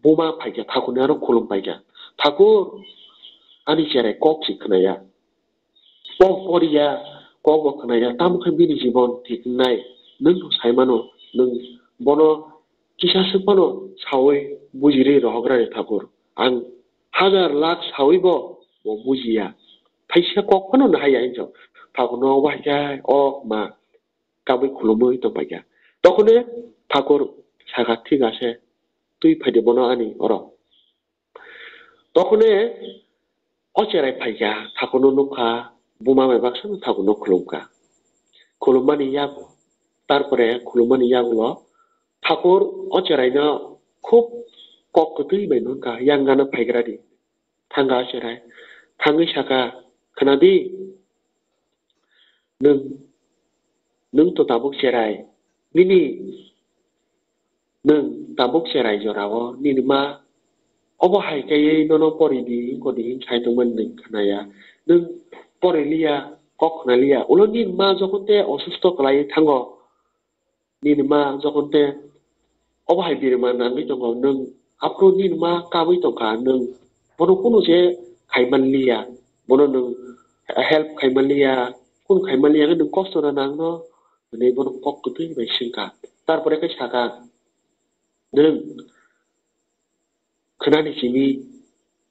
buma phaikha, thakurni aro khulum paikha. "Thakur, ani cherai kok si khwnaya, kok poriya, kok bo khwnaya, tamo khe bini jibon thik wngnai? Nwng no sai mano, nwng bono kisa swk phano saui bujirwi rohok rani thakur. Ang hajar lakh saui bo bo bujiya, thaisa kok phano nahaiya," hinwi sao. Thakurno obo hai khe o ma kabui khulumui tongpaikha. Tokhone thakur saka, "Thik ase, twi phaidi bono ani oro." Tokhone o cherai phaikha, thakurno nukha, buma bai baksa no thakurno khulumkha. Khulummani yak, tarpore khulummani yagulo thakur o cheraino khub kok kwtwi bai nunkha, "Yang gana phaigradi." Thangkha o cherai, thangwi saka, "Khwnadi, nwng, nwng to tabuk cherai, nini, nwng tabuk cherai jorao nini ma obo hai kaiwi nono poridi wngkodi hinwi sai tongmani nwng khwnaya. Nwng poriliya, kok khwnaliya. Ulo nini ma jokhon te osusto kwlaiwi thango, nini ma jokhon te obo hai birma nangwi tongo, nwng aphuru nini ma kabui tongkha, nwng bono kunu je khaimanliya, bono nwng help khaimanliya, kunu khaimanliya khe nwng kosto na nangno," hwnwi bono kok kwtwi bai swngkha. Tarpore khe saka, "Nwng khwnani simi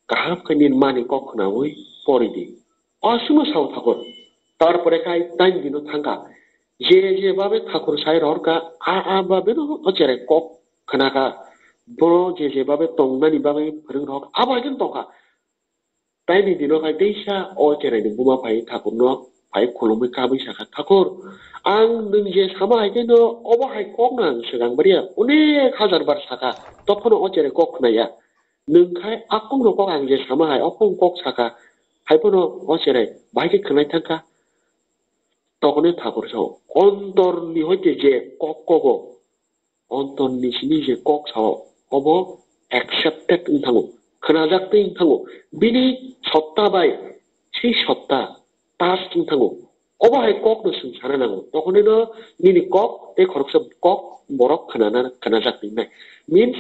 kaham khe nini mani kok khwnaui poridi." O aswkno sao thakur. Tarpore khai taini dino thangkha. Je je babe thakur sai rohorkha, a a babe no o cherai kok khwnakha. Bono je je babe tongnani bagwi phwrwng rohor, abo hai khe tongkha. Taini dino khai teisa o cheraini buma phai thakurno phai khulumui kabui sakha, "Thakur, ang nwng je sama hai khe no obo hai kok no ang swkang bariya, onek hajar bar sakha, tokhono o cherai kok khwnaya. Nwng khai a kokno kok ang je sama hai, o kokno kok sakha, hai phano o cherai bahai khe khwnai thangkha." Tokhone thakur sao, ontorni hoite je kok kogo, ontorni simi je kok sao, obo accepted wng thango, khwnajak twi wng thango, bini sotta bai sei sotta touch wng thango. Obo hai kokno chwng sana nango, tokhonino nini kok tei khoroksa kok borok khwnana, khwnajak wngnai. Means,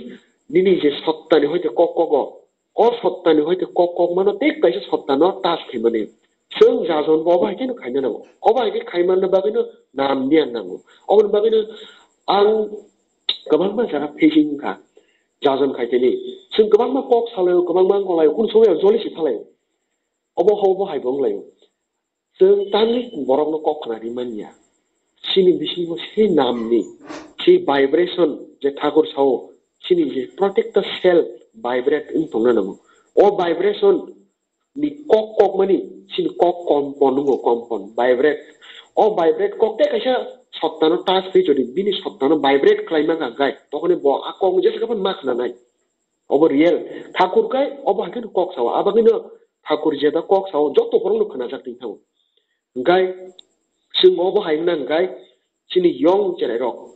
nini je sottani hoite kok kogo, o sottani hoite kok kok mano tei kaisa sottano touch khaimani. Chwng jajon bo obo hai kheno khaina nango. Obo hai khe khaimanna bagwino nam niya nango. Oboni bagwino ang kwbangma jaga facing wngkha. Jajon khaiteni. Chwng kwbangma kok salaio, kwbangma wngkha laio, kunu somoyo joli se thalaio. Obo ho obo hai bo wnglaio. Chwng tamni borokno kok khna ri manya. Chini bisingo se namni, se vibration je thakur sao, chini je protector cell vibrate wng tongna nango. O vibration ni kok kok mani chini kok kompon wngo, kompon, vibrate. O vibrate kok tei kaisa sottano touch khe jodi bini sottano vibrate khlai mangkha hwnkhe, tokhoni bo a kok jesa khe phano ma khna nai. Obo real. Thakur khai obo hai kheno kok sao. Abo kheno thakur jeta kok sao, joto borokno khnajak tong thango. Hwnkhe chwng obo hai wngna hwnkhe chini yong cherai rok,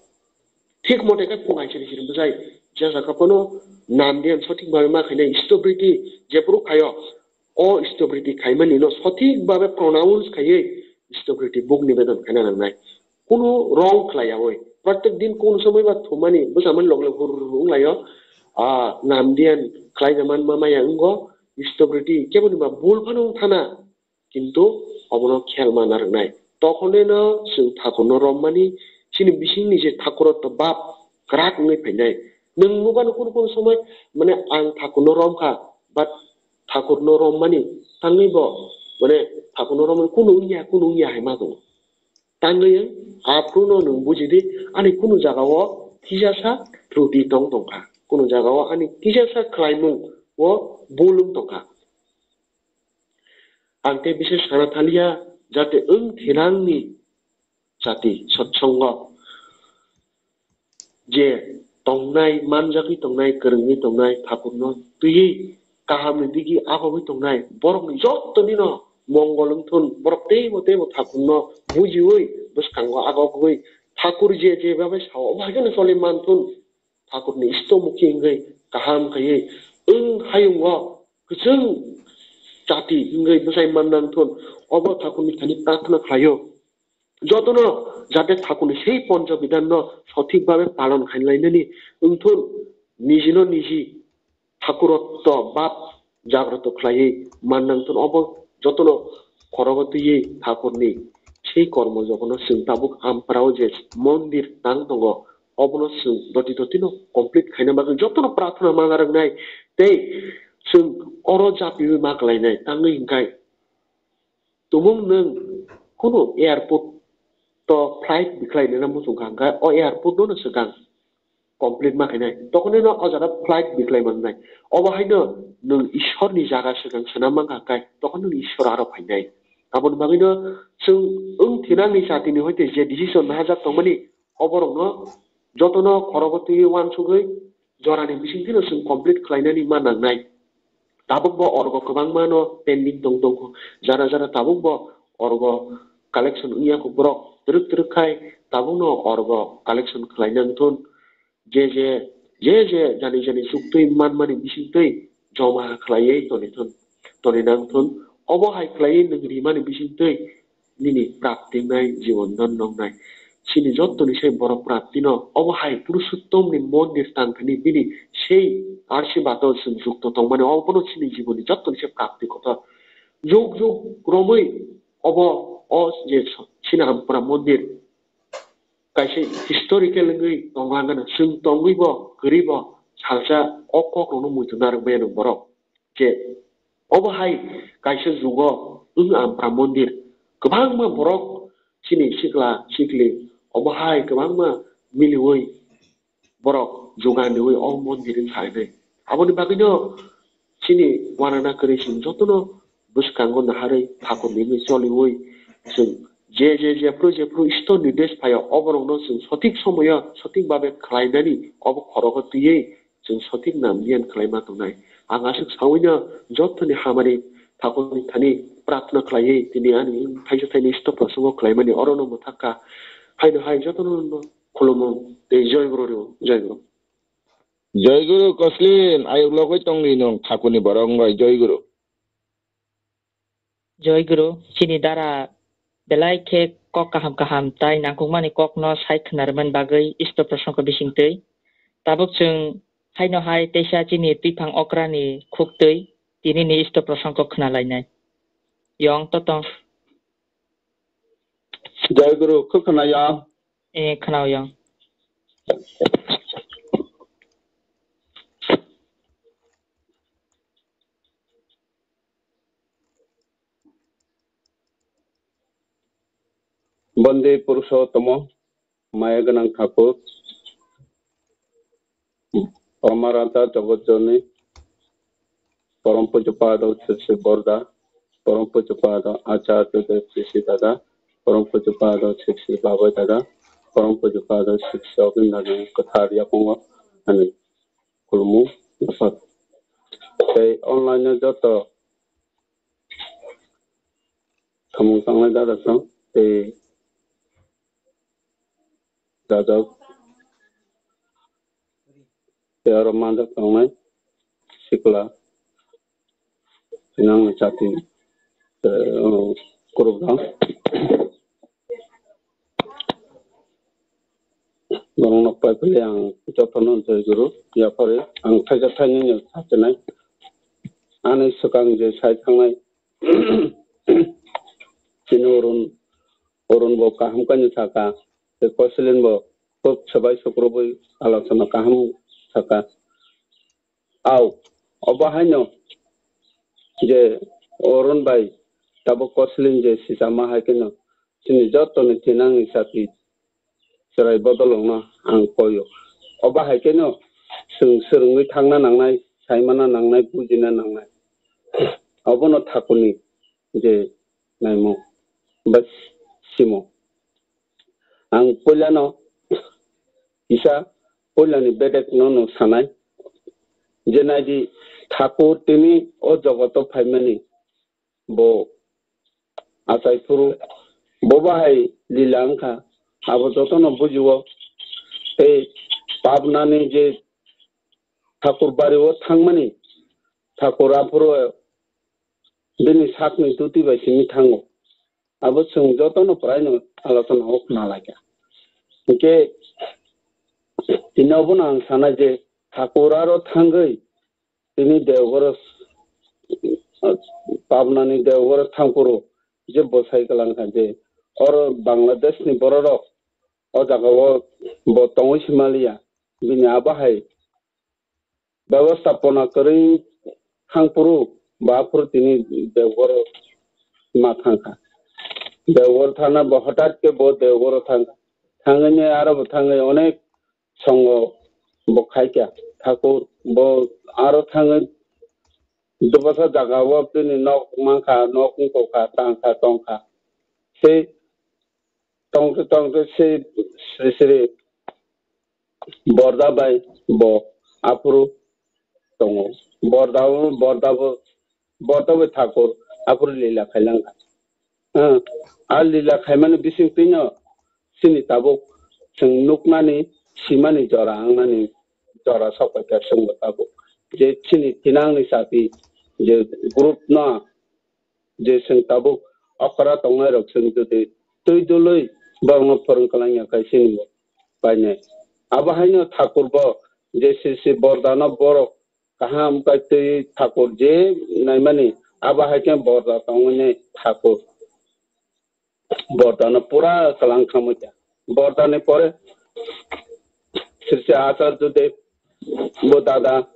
Thik mote khe pung aisiri siri bwsai. Je jaga phano nam diyan sothik babe ma khainai stobriti jephuru khaio, o stobriti khaimani no sothik babe pronounce khaiwi stobriti buk nibedan khaina nangnai. Kunu wrong khlaiyawi. Pratek din kunu somoi ba thumani bwsamani log log hur hur wnglaio. Ah, nam diyan khlai jaman ma maya wngo stobriti keboni ba bul phano wng thana. Kintu obono khel ma narwknai. Tokhoneno chwng thakurno rommani, chini bisingni je thakurotto bab kwrak wngwi phainai. Nwng nukha no kunu kunu somoi, mane, ang thakurno romkha, but thakurno rommani tangwi bo, mane, thakurno romani kunu wngya, kunu wngya hai ma tongo. Tangwi aphruno nwng bujidi, ani kunu jagao kisasa truti tong tongkha, kunu jagao ani kisasa khlaimung o bul wng tongkha. Ang tei bisi sana thaliya, jate wng thinangni jati sotsongo je tongnai, manjagwi tongnai, kwrwngwi tongnai, thakurno twiwi kahamni digi agogwi tongnai, borokni jottonino mongol wngthun, borok teibo teibo thakurno bujiwi bwskango agogwi thakur je je babai sao, obo haikhe choli manthun. Thakurni istomukhi wngwi kaham khaiwi wng hayungo kwchwng jati wngwi bwsai mannang thun, obo thakurni thani prarthana khlaio. Jotono jate thakurni sei poncho bidanno sothik babe palon khainlainani wngthun, nijino niji thakurotto bab jagroto khlaiwi mannang thun, obo jotono khorogo twiwi thakurni sei kormo jogono chwng tabuk amprao je mondir tang tongo, obono chwng doti dotino complete khaina bagwi jotono prarthana ma narwknai. Tei chwng oro japiwi ma kwlainai, tangwi hinkhai tumung nwng kunu airport to flight bikhlainai na muchungkha, hinkhai o airport no swkang complete ma khainai, tokone no o jaga flight bikhlai mannai. Obo haino nwng Ishorni jaga swkang swnam mankha kai, tokone nwng Ishor aro phainai. Aboni bagwino chwng wng thinangni jatini hoite je decision nahajak tongmani, oborokno jotono khorogo twiwi uansugwi jorani bisingtwino chwng complete khlainani ma nangnai. Tabuk bo orgo kwbangma no pending tong tongkho. Jara jara tabuk bo orgo collection wngya kho borok twrwk twrwk khai tabukno orgo collection khlaina wngthun. Je je, je je jani jani chuktwi manmani bisingtwi joma khlaiwi toni thun, toni nang thun. Obo hai khlaiwi nwng rimani bisingtwi nini prapti wngnai, jibon dhon wngnai. Chini jottoni se borok prapti no obo hai Purushottomni mondir tang thani bini sei arsibato chwng jukto tongmani, obono chini jiboni jottoni se prapti kotor. Juk juk romwi obo o je Sinahampura mondir kaisa historical wngwi tongna gana, chwng tongwi bo kwrwi bo salsa o kok rokno muitu narwk maya borok. Je obo hai kaisa jugo wng Ampra mondir kwbangma borok chini sikla sikli obo hai kwbangma miliwi borok jugan riwi o mondir wng kha hinwi. Aboni bagwino chini wanana kwrwi chwng jotono bwskango naharwi thakurni wngwi choliwi chwng je je jephru jephru Ishwrni desh phaio oborokno chwng sothik somoio sothik babe khlainani obo khorogo twiwi chwng sothik nam giyan khlaima tongnai. Ang aswk sawino jottoni hamari thakurni thani prarthana khlaiwi tini ani thaisa thaini stop prosango khlaimani orono mwthakha. Haino hai jotono khulumung tei joy guru rw, joy guru. Joy guru Koslin, ayuk logwi tongdi nwng thakurni borok wngwi, joy guru. Joy guru, chini dara belai khe kok kaham kaham tai nangkukmani kokno sai khwnarwmani bagwi Isto prosongko bisingtwi. Tabuk chwng haino hai teisa chini twiphang okrani khuktwi tinini Isto prosongko khwnalainai. Yong totong. Joy guru, khe khwnaya? Eh, khwnao yong. Bande Purushottama, maya gwnang Thakur, Pamaranta Jagat Joni, Param Pujya Pada Sri Sri Borda, Param Pujya Pada Acharya Sri Sri Dada, Param Pujya Pada Sri Sri Babai Dada, Param Pujya Pada Sri Sri Obin Dada, kwthar yaphongo ani khulumung. Tei online o joto samung tangnai dada song tei dajak tei oro manjak tongnai sikla tini ang ni chati, eh, kurubram. Borokno pai philai ang jotono jai guru yaphari ang thaisa thainwi no sachinai. Ani swkang je sai thangnai chini Arun, Arun bo kaham kainwi saka, tei Kosilin bo khub swbai sukrubwi alochona kaham saka. Au, obo haino je Arun bai tabuk Kosilin je sijama hai kheno chini jotoni thinangni chati chwrai bodol wngno ang koio. Obo hai kheno chwng swrwngwi thangna nangnai, saimana nangnai, bujina nangnai. Obono thakurni je naimung bai simo. Ang puilano kisa puilani bedekno no sanai, je naidi thakur tini o jogoto phaimani bo achai phuru bo bahai lila wngkha, abo jotono bujio. Tei pabnani je thakur bario thangmani, thakur aphuru bini sakni duti bai simi thango. Abo chwng jotono prai no alochona o khna laikha. Hinkhe tini obono ang sana je thakur aro thangwi tini Deogoro, pabnani Deogoro thangphuru je bwsai kwlangkha je oro Bangladeshni bororok o jagao bo tongwi simaliya, bini abo hai bebostapona kwrwi thangphuru, bo aphuru tini Deogoro ma thangkha. Deogoro thangna bo hwtat khe bo Deogoro thangkha. Thangwi aro bo thangwi onek songo bo khaikha. Thakur bo aro thangwi dopasa jagao bini nok mankha, nok wngkha, tangkha, tongkha. Sei tongte tongte sei sri sri Borda bai bo aphuru tongo. Borda, Borda bo, Borda bai thakur aphuru lila khailangkha. Ah, a lila khaimani bisingtwino chini tabuk chwng nuknani, simani jora wngnani jora sokpaikha chwngbo tabuk. Je chini thinangni chati je group no je chwng tabuk okra tongnairok chwng jodi twi dului borokno phwrwng kwlangya khai chini bo painai. Abo haino thakur bo je sri sri Bordano borok kaham kaiwi thakur je naimani, abo hai khe Borda tongwi nai thakur. Bordano pura kwlang khamwi kha. Bordani pore sri sri Acharya Dev bo dada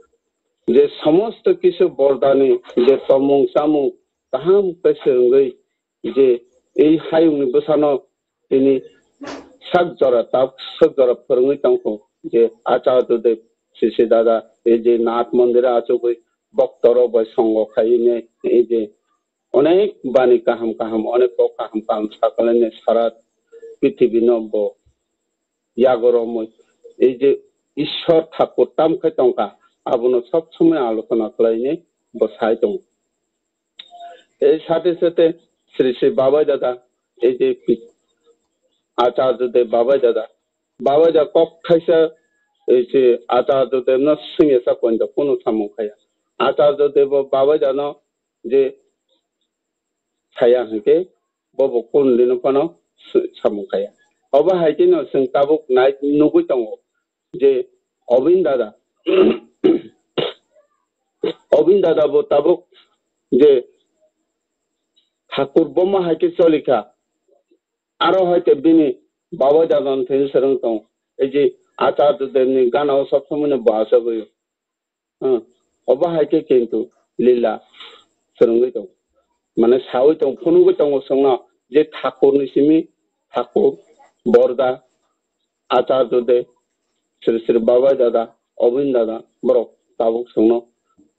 je somosto kisu Bordani je tomung chamung kaham khe swrwngwi je ei hayungni bwsano tini sak jora tabuk sak jora phwrwngwi tongkho je Acharya Dev sri sri dada ei je Nath Mondir achugwi boktorok bai songo khaiwi ne ei je onek bani kaham kaham, onek kok kaham kaham sakalaini sara pithibino bo yago romwi. Ei je Ishwar Thakur tam khai tongkha, abono sob somoi alochona khlaini bo sai tongo. Ei sate sate Sri Sri Babai Dada, ei je pi-, Acharya Dev Babai Dada, Babai Dada kok thaisa, ei je Acharya Dev no swngya sa koinda kunu samung khaya. Acharya Dev bo Babai Dada no je saya hinkhe bobo kun dino phano s-, samung khaya. Obo hai kheno chwng tabuk nai nugwi tongo je Obin Dada, Obin Dada bo tabuk je Thakur Boma hai khe cholikha, aro hai khe bini Babai Dada no thwngwi swrwng tongo. Ei je Acharya Dev ni gana o sob somoi no bo achugwi. Hmm. Obo hai khe kintu lila swrwngwi tongo. Mane sawi tongo, phunugwi tongo chwngno je Thakurni simi Thakur, Borda, Acharya Dev, Sri Sri Babai Dada, Obin Dada, borok tabuk chwngno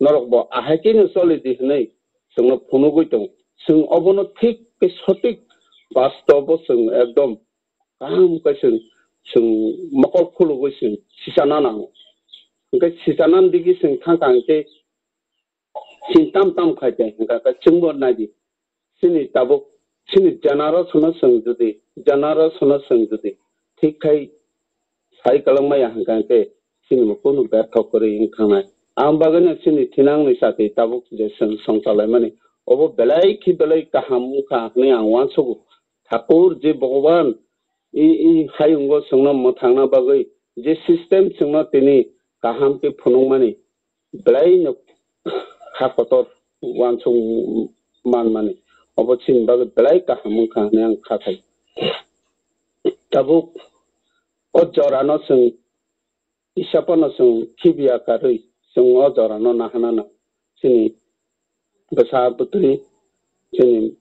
norok bo ahai kheno choli di hwnwi chwngno phunugwi tongo. Chwng obono thik khe sothik bastobo chwng ekdom kaham khe chwng, chwng mokol khulugwi chwng sichana nango. Hwnkhe sichana digi chwng thangkha hwnkhe chini tam tam khai tei hwnkha khe chwngbo naidi. Chini tabuk chini generation no chwng jodi, generation no chwng jodi thik khai sai kwlwng maya hwnkha hwnkhe chini bo kunu bertho kwrwi wng thangnai. Ang bagwino chini thinangni chati tabuk je chwng songchalaimani, obo belai khe belai kaham wngkha hwnwi ang uansugo. Thakur je Bhogoban i, i hayungo chwngno mwthangna bagwi je system chwngno tini kaham khe phunukmani, belaino kha kotor uansuk manmani, obo chini bagwi belai kaham wngkha hwnwi ang kha khai. Tabuk o jorano chwng Isapano chwng khibiya karwi chwng o jorano nahana nang. Chini bwsa bwtwi, chini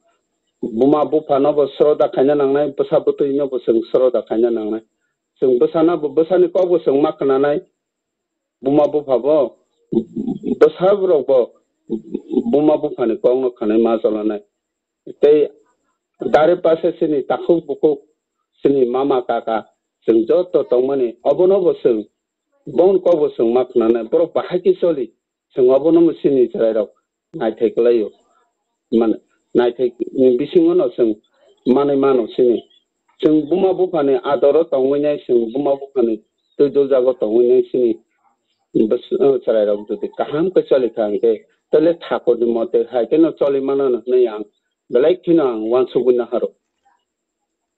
buma buphano bo sroda khaina nangnai, bwsa bwtwino bo chwng sroda khaina nangnai. Chwng bwsano bo, bwsani kokbo chwng ma khnanai, buma bupha bo, bwsa rok bo buma buphani kokno khanai ma cholanai. Tei dari pase chini takhuk bukhuk, chini mama kaka, chwng joto tongmani, obono bo chwng, bongni kokbo chwng ma khnanai, borok bahai khe choli, chwng obono bo chini chwrairok naithai kwlaio. Man, naithai ni bisingo no chwng manwi mano chini. Chwng buma buphani adoro tongwi nai, chwng buma buphani twi duljago tongwi nai chini. Bwswk, chwrairok jodi kaham khe choli kha hwnkhe, tole thakurni mote hai kheno choli mano hwnwi ang belai kheno ang uansugwi naharo.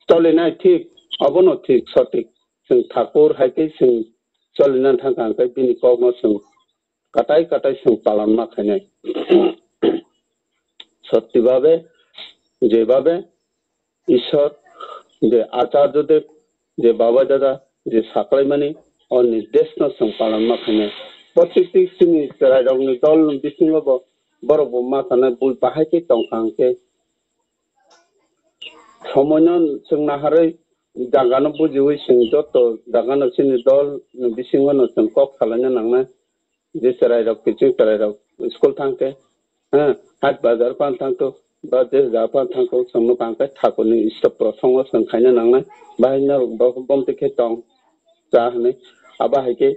Cholinai thik, obono thik, sothik. Chwng thakur hai khe chwng cholina thangkha hwnkhe bini kokno chwng katai katai chwng palan ma khainai. Sotti babe, je babe, Ishwar, je Acharya Dev, je Baba Dada, je saklaimani, o nirdeshno chwng palan ma khainai. Protiti chini chwrairokni dolni bisingo bo borok bo ma sanai bui bahai khe tongkha hwnkhe, somoino chwng naharwi jagano bujiwi chwng joto jagano chini dolni bisingono chwng kok salaina nangnai. Je chwrairok, kiching chwrairok school thangkhe, ha, haj bazar pan thangkhe, ba je ja pan thangkhe, chwngno bangkhe thakurni isto prosongo chwng khaina nangnai. Bahai norok bo bomtwi khe tong cha hwnwi. Abo hai khe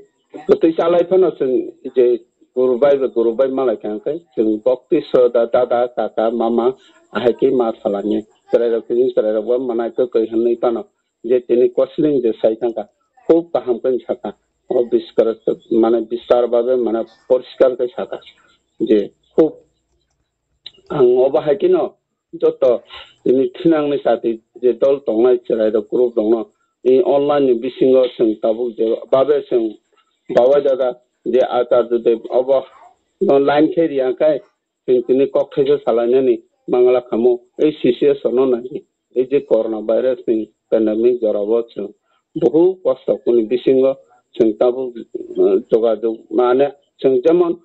kwtwi chalai phano chwng je guru bai bai, guru bai malai kha hwnkhe chwng bokti sroda dada, kaka, mama, ahai khe ma salani. Chwrairok, kiching chwrairok bo manai kwkwi hwnwi phano je tini kosling je sai thangkha, khub kaham khe sakha. O biskar, mane bistar babe, mane poriskar khe sakha je khub ang obo hai kheno joto tini thinangni chati je dol tongnai chwrairok group rokno i online ni bisingo chwng tabuk je babe chwng Baba Dada je Acharya Dev obo no line khe riya khe chwng tini kok thaisa salainani mangala khamu. Ei situation no nai, ei je corona virus ni pandemic jorao chwng buhu kosto kuni bisingo chwng tabuk, eh, jogajog mane chwng jemon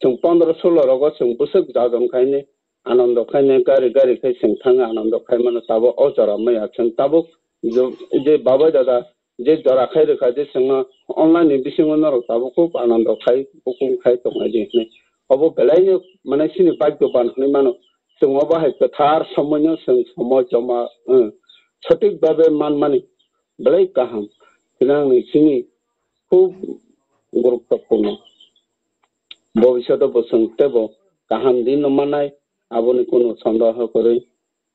chwng pondro solo rogo chwng bwswk jajon khaini anando khaini gari gari khai chwng thangwi anando khai mano, tabuk o jora maya chwng tabuk je, je Baba Dada je jora khai rwkha je chwngno online ni bisingo norok tabuk khub anando khai bukung khai tongnai di hwnwi. Obo belaino mane chini bhagyoban hwnwi mano. Chwng obo hai kwthar somoino chwng somo joma, eh, sothik babe manmani belai kaham. Tini ang ni chini khub guruttopurno. Bobishoto bo chwng teibo kaham din no manai, aboni kunu sondeho kwrwi.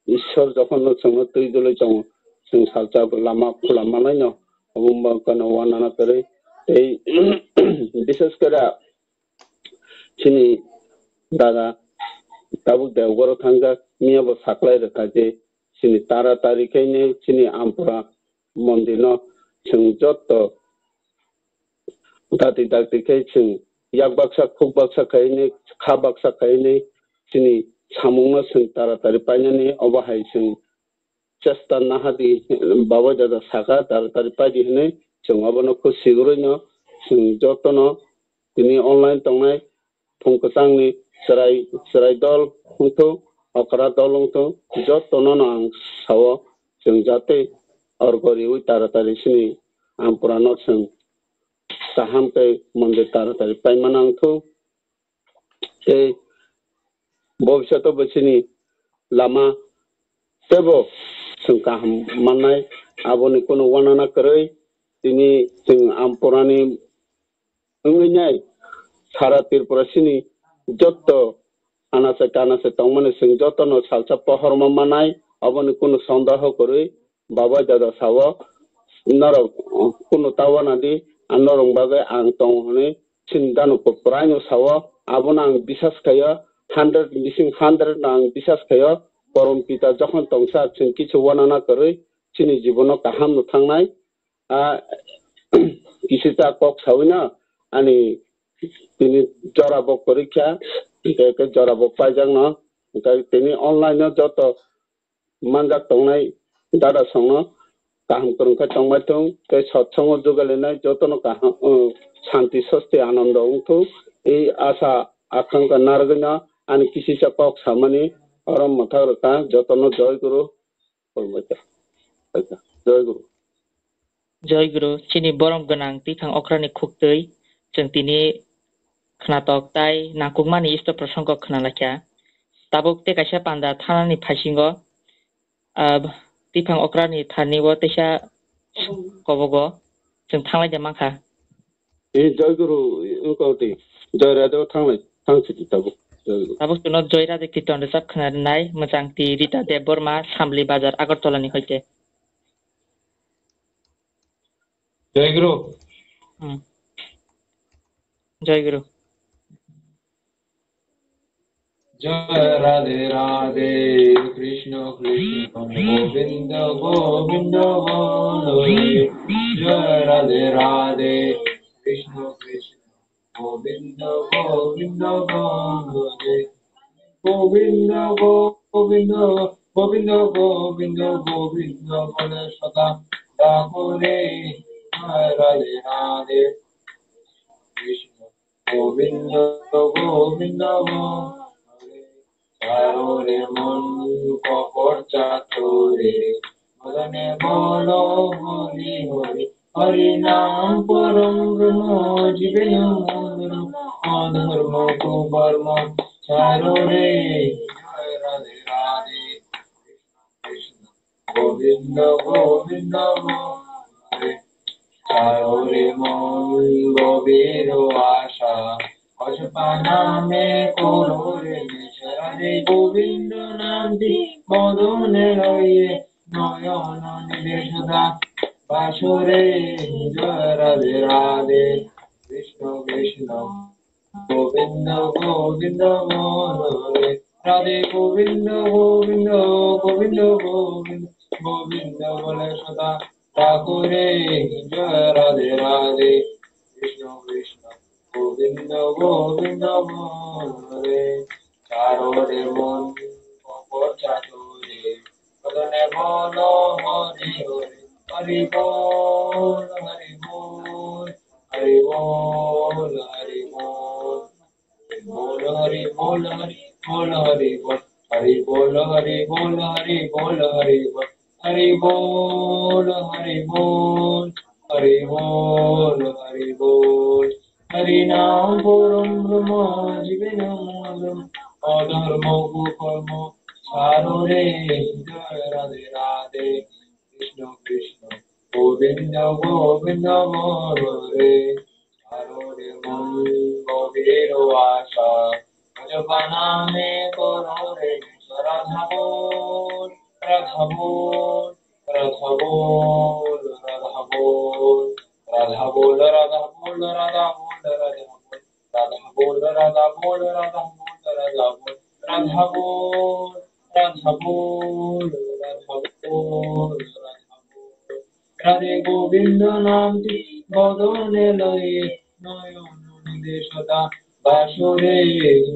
Ishwar jokhon no chwngno twi dwlwi tongo, chwng salsa lama khula manai no, obo wngkha no wanana kwrwi. Tei bishes kore chini dada tabuk Deogharo thangjak, miya bo saklai rwkha je chini taratari khe ni chini Ampura mondir no chwng joto dati dati khe chwng yak baksa, khuk baksa khainwi, kha baksa khainwi chini samungno chwng taratari painani, obo hai chwng chesta nahadi, Baba Dada saka taratari paidi hwnwi. Chwng obono khusigwrwino chwng jotono tini online tongnai phung kwchangni chwrai, chwrai dol wngthok, okra dol wngthok, jotono no ang sao chwng jate orgo riwi taratari chini Ampurano chwng kaham khe mondir taratari paimana wngthok. Tei bobishoto bo chini lama teibo chwng kaham mannai, aboni kunu wanana kwrwi. Tini chwng Ampurani wngwi nai sara Tripura sini jotto anase kanase tongmani chwng jotono salsa pohorma manai, aboni kunu sondeho kwrwi. Baba Dada sao, norok kunu ta wana di, Ano rwng bagwi ang tongo hwnwi chini dano kwpraino sao, abono ang bisas khaio, hundred bising hundred no ang bisas khaio, Porom Pita jokhon tongsa chwng kisu wanana kwrwi chini jibono kaham no thangnai. A, kisisa kok sawino ani tini jora bo kwrwi kha, hwnkhe jora bo paijak no, hwnkhe tini online no joto manjak tongnai dada songno kaham kwrwng khe tongbai thung tei sotsongo jugalinai jotono kaham, uh, santi sosti anando wngthung. Ei asa akangkha narwgwino ani kisisa kok samani oro mwthak rwkha jotono joy guru. Joy guru. Joy guru, chini borom gwnang twiphang okrani khuktwi chwng tini khwnatok tai nangkukmani isto prosongo khwnalaikha. Tabuk tei kaisa panda thanani phaisingo, ah, twiphang okrani thani o teisa kobogo chwng thanglaida mankha. Ee, Joy Guru, wngkha twi. Joy Radhe o thanglai, thang sidi tabuk. Joy Guru. Tabuk chwngno Joy Radhe Kirtan rwchap khwna rwnai, mwchang twi Rita Debbarma, Samli Bazar, Agartala ni hoite. Joy Guru. Hmm. Joy Guru. Joy Radhe Radhe, Krishna Krishna, Govinda Govinda, Bolo Hare. Joy Radhe Radhe, Krishna Krishna, Govinda Govinda, Bolo Hare. Govinda Govinda, Govinda Govinda, Govinda Bole Sada Thakure. Joy Radhe Radhe, Krishna Govinda Govinda, Bolo Hare. Charo re mon kokor chature, modone bolo Hari Hari. Hari nam param brahma, jibe nam param, adharma kukarma charo re. Joy Radhe Radhe, Krishna Govinda Govinda, Bolo Hare. Charo re mon gobhir asha, ajpa name koro re nesha. Radhe Govinda nam di modone loye, noyona nide sada basore. Joy Radhe Radhe, Krishna Krishna, Govinda Govinda, Bolo Hare. Radhe Govinda Govinda, Govinda Govinda, Govinda Bole Sada Thakure. Joy Radhe Radhe, Krishna Krishna, Govinda Govinda, Bolo Hare. Charo re mon kokor chature, modone bolo Hari Hari. Hari bol, Hari bol, Hari bol, Hari bol. Bol Hari bol, Hari bol, Hari bol. Hari bol, Hari bol, Hari bol, Hari bol. Hari bol, Hari bol, Hari bol, Hari bol. Hari nam param brahma, jibe nam param, adharma kukarma charo re. Joy Radhe Radhe, Krishna Krishna, Govinda Govinda, Bolo Hare. Charo re mon gobhir asha, ajpa name koro re nesha. Radha bol, Radha bol, Radha bol, Radha bol. Radha bol, Radha bol, Radha bol, Radha bol. Radha bol, Radha bol, Radha bol, Radha bol. Radha bol, Radha bol, Radha bol, Radha bol. Radhe Govinda nam di modone loye, noyona nide sada basore.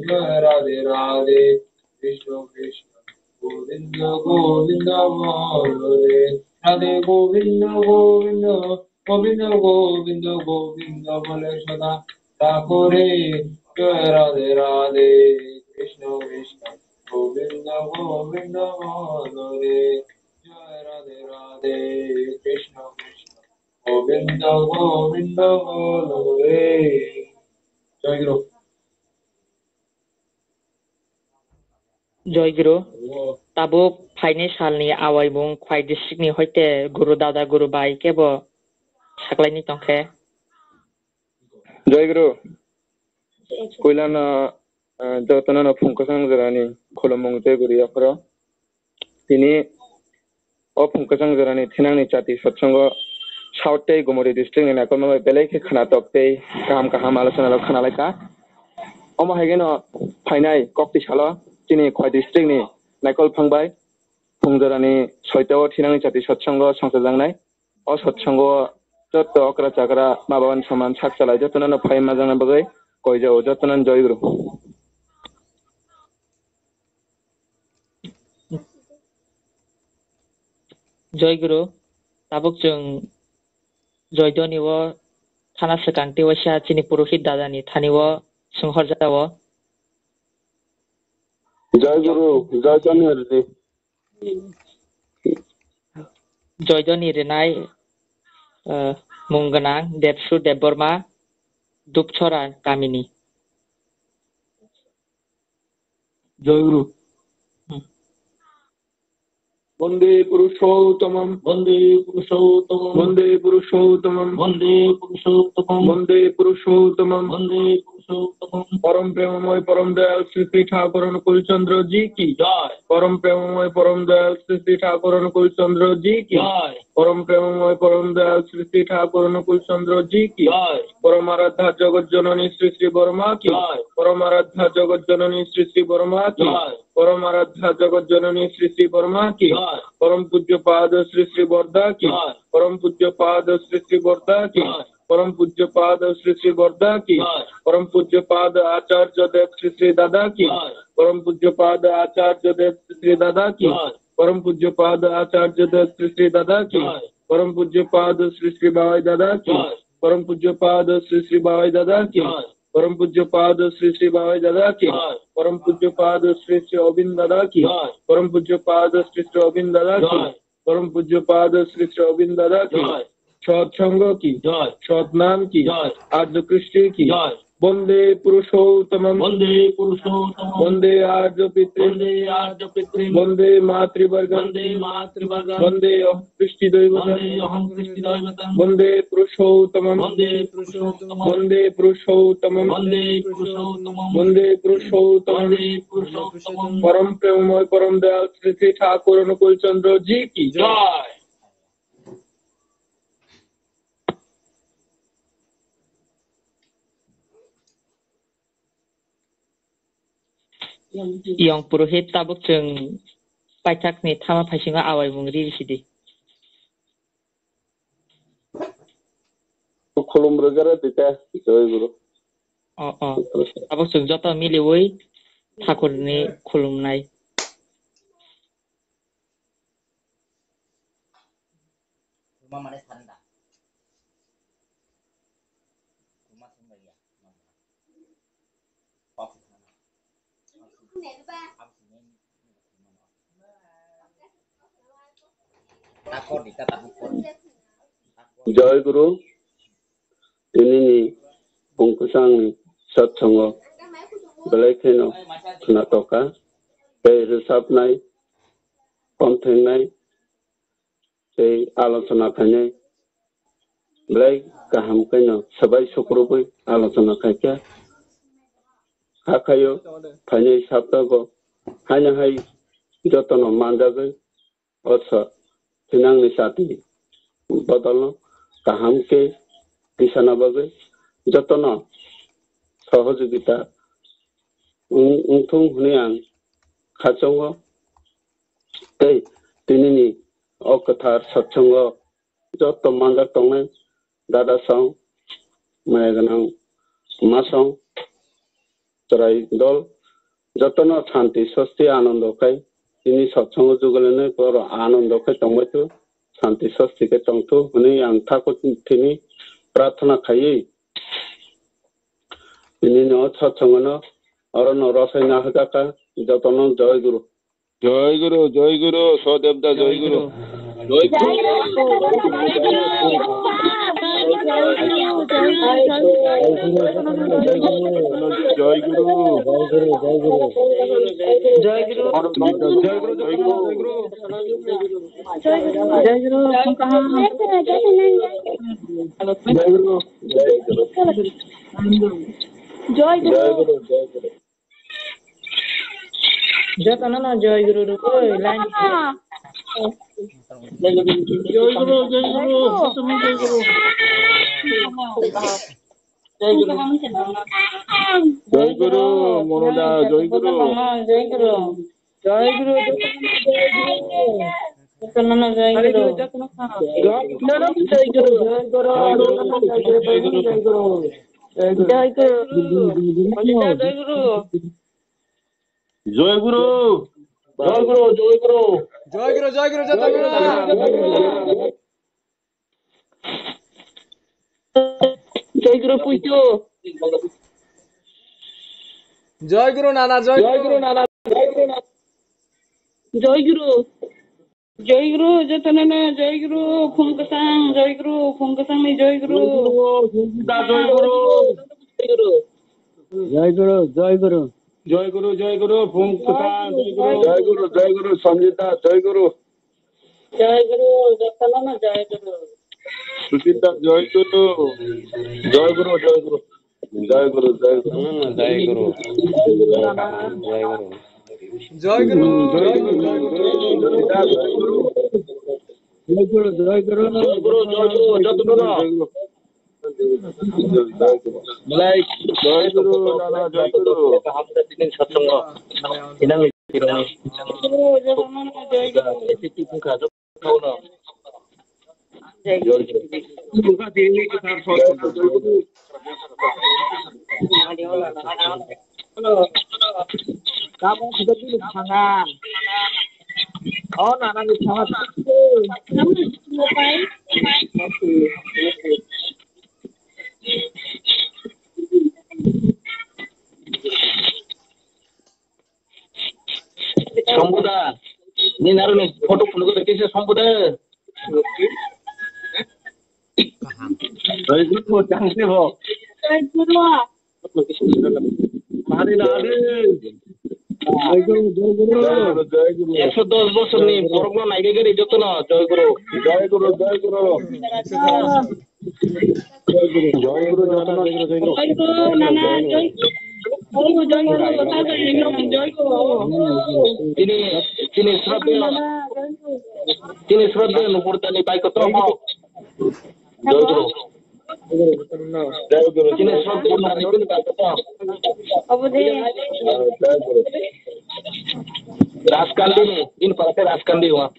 Joy Radhe Radhe, Krishna Krishna, Govinda Govinda, Bolo Hare. Radhe Govinda Govinda, Govinda Govinda, Govinda Bole Sada Thakure. Joy Radhe Radhe, Krishna Krishna, Govinda Govinda, Bolo Hare. Joy Radhe Radhe, Krishna Krishna, Govinda Govinda, Bolo Hare. Joy Guru. Joy Guru. Tabuk phainai salni awaimung Khwai district ni hoite Guru Dada Guru Bai kebo saklaini tongkhe. Joy Guru. Puilano, ah, jotono no phung kwchang jorani khulumung Joy Guru yapharo. Tini o phung kwchang jorani thinangni chati satsongo South tei Gumuri district ni naikolma bai belai khe khwnatok tei kaham kaham alochona rok khwnalaikha. Omo hai kheno phainai kokti salo chini Khowai district ni naikol phang bai phungjorani soita o thinangni chati satsongo songchajaknai. O satsongo joto okra chakra ma baban saman sak chalai jotono no phai majakna bagwi koijao jotono joy guru. Joy guru, tabuk chwng Joydoni o thana swkang tei waisa chini purohit dadani thani o swnghorjao. Joy guru, joy guru ridi. Joydoni rinai, eh, mung gwnang Debsu Debbarma, Dupchora kamini. Joy guru. Hmm. Bande Purushottamam. Bande Purushottamam. Bande Purushottamam. Bande Purushottamam. Bande Purushottamam. Bande Purushottamam. পরম প্রেমময় পরম দয়াল শ্রী শ্রী ঠাকুর অনুকূল চন্দ্র জি কি জয়। পরম প্রেমময় পরম দয়াল শ্রী শ্রী ঠাকুর অনুকূল চন্দ্র জি কি জয়। পরম প্রেমময় পরম দয়াল শ্রী শ্রী ঠাকুর অনুকূল চন্দ্র জি কি জয়। পরম আরাধ্যা জগৎ জননী শ্রী শ্রী বর্মা কি জয়। পরম আরাধ্যা জগৎ জননী শ্রী শ্রী বর্মা কি জয়। পরম আরাধ্যা জগৎ জননী শ্রী শ্রী বর্মা কি জয়। পরম পূজ্য পাদ শ্রী শ্রী বর্দা কি জয়। পরম পূজ্য পাদ শ্রী শ্রী বর্দা কি জয়। পরম পূজ্য পাদ শ্রী শ্রী বর্দা কি জয়। পরম পূজ্য পাদ আচার্য দেব শ্রী শ্রী দাদা কি জয়। পরম পূজ্য পাদ আচার্য দেব শ্রী শ্রী দাদা কি জয়। পরম পূজ্য পাদ আচার্য দেব শ্রী শ্রী দাদা কি জয়। পরম পূজ্য পাদ শ্রী শ্রী বাবাই দাদা কি জয়। পরম পূজ্য পাদ শ্রী শ্রী বাবাই দাদা কি জয়। পরম পূজ্য পাদ শ্রী শ্রী বাবাই দাদা কি জয়। পরম পূজ্য পাদ শ্রী শ্রী অবিন দাদা কি জয়। পরম পূজ্য পাদ শ্রী শ্রী অবিন দাদা কি জয়। পরম পূজ্য পাদ শ্রী শ্রী অবিন দাদা কি জয়। সৎসঙ্গ কি জয়। সৎনাম কি জয়। আর্য কৃষ্টি কি জয়। বন্দে পুরুষোত্তমম। বন্দে পুরুষোত্তমম। বন্দে আর্য পিতৃ। বন্দে আর্য পিতৃ। বন্দে মাতৃবর্গ। বন্দে মাতৃবর্গ। বন্দে অহং কৃষ্টি দৈবতম। বন্দে অহং কৃষ্টি দৈবতম। বন্দে পুরুষোত্তমম। বন্দে পুরুষোত্তমম। বন্দে পুরুষোত্তমম। বন্দে পুরুষোত্তমম। বন্দে পুরুষোত্তমম। বন্দে পুরুষোত্তমম। পরম প্রেমময় পরম দয়াল শ্রী শ্রী ঠাকুর অনুকূল চন্দ্র জি কি জয়। Yong purohit tabuk chwng paithakni thama phaisingo awaimung ri sidi. Khulum rwgwra dita, Joy Guru. O, o. Tabuk chwng joto miliwi thakurni khulumnai. Joy Guru, tinini bungkusangni satsongo belai kheno khwnatoka tei rwchapnai, komthengnai, tei alochona khainai belai kaham khaino swbai sukrubwi alochona khaikha. Hakhaio phainai saptago haino hai jotono manjagwi o sa thinangni chati bodolno kaham khe tisana bagwi jotono sohojogita wng-, wngthung hwnwi ang khachongo. Tei tinini o kwthar satsongo joto manjak tongnai dada song, maya gwnang ma song, chwrai dol jotono santi sosti anondo khai tini satsongo jugalinai borok anondo khai tongbaithu, santi sosti khe tongthu hwnwi ang thakur thini prarthana khaiwi tinino satsongono orono rosai nahajaka jotono Joy Guru. Joy Guru, Joy Guru, Sodebda Joy Guru. Joy Guru. Joy Guru. Joy Guru, Joy Guru. Joy Guru. Joy Guru, Joy Guru. Joy Guru. Joy Guru. Jotono no Joy Guru rwgwi line. Jai Guru, Jai Guru, Jai Guru. Jai Guru, Monoda, Jai Guru. Jai Guru. Jai Guru, Jai Guru. Jai Guru. Jai Guru. Jai Guru. Jai Guru. Jai Guru. Jai Guru. Jai Guru, jai Guru. Jai Guru, jai Guru, jai Guru. Jai Guru, puitu. Jai Guru, nana, jai Guru, nana. Jai Guru. Jai Guru, jotono no, jai Guru, phung kwchang, jai Guru, phung kwchang ni jai Guru. Jai Guru, jai Guru. Jai Guru, jai Guru. Jai Guru, jai Guru, phung kwchang, jai Guru. Jai Guru, jai Guru, Sanjita, jai Guru. Jai Guru, jotono no, jai Guru. Suchita, jai Guru. Jai Guru, jai Guru. Jai Guru, jai Guru. Hmm, jai Guru. Jai Guru. Jai Guru. Jai Guru, jai Guru. Jai Guru, jai Guru. Jai Guru, jai Guru. Jai Guru, jai Guru. Belai, jai Guru, nana, jai Guru. Inang, inang. Jai Guru, jai Guru. Sombuda, ni naroni photo phunukgo de kisa Sombuda. Kaham. Jai Guru, jai Guru. Jai Guru. Hari nari. Jai Guru, jai Guru. Jai Guru, jai Guru. Ekso dos bosorni borokno naigwi gari jotono jai Guru. Jai Guru, jai Guru. Jai Guru, jai Guru, jai Guru. Jai Guru, nana, jai Guru. Jai Guru, jai Guru, jai Guru. Tini, tini sraddheyo, tini sraddheyo nupur tani bai kotor mo. Jai Guru. Jai Guru. Tini sraddheyo nupur tani bai kotor. Jai Guru. Raskandi ni, in parate Raskandi wa.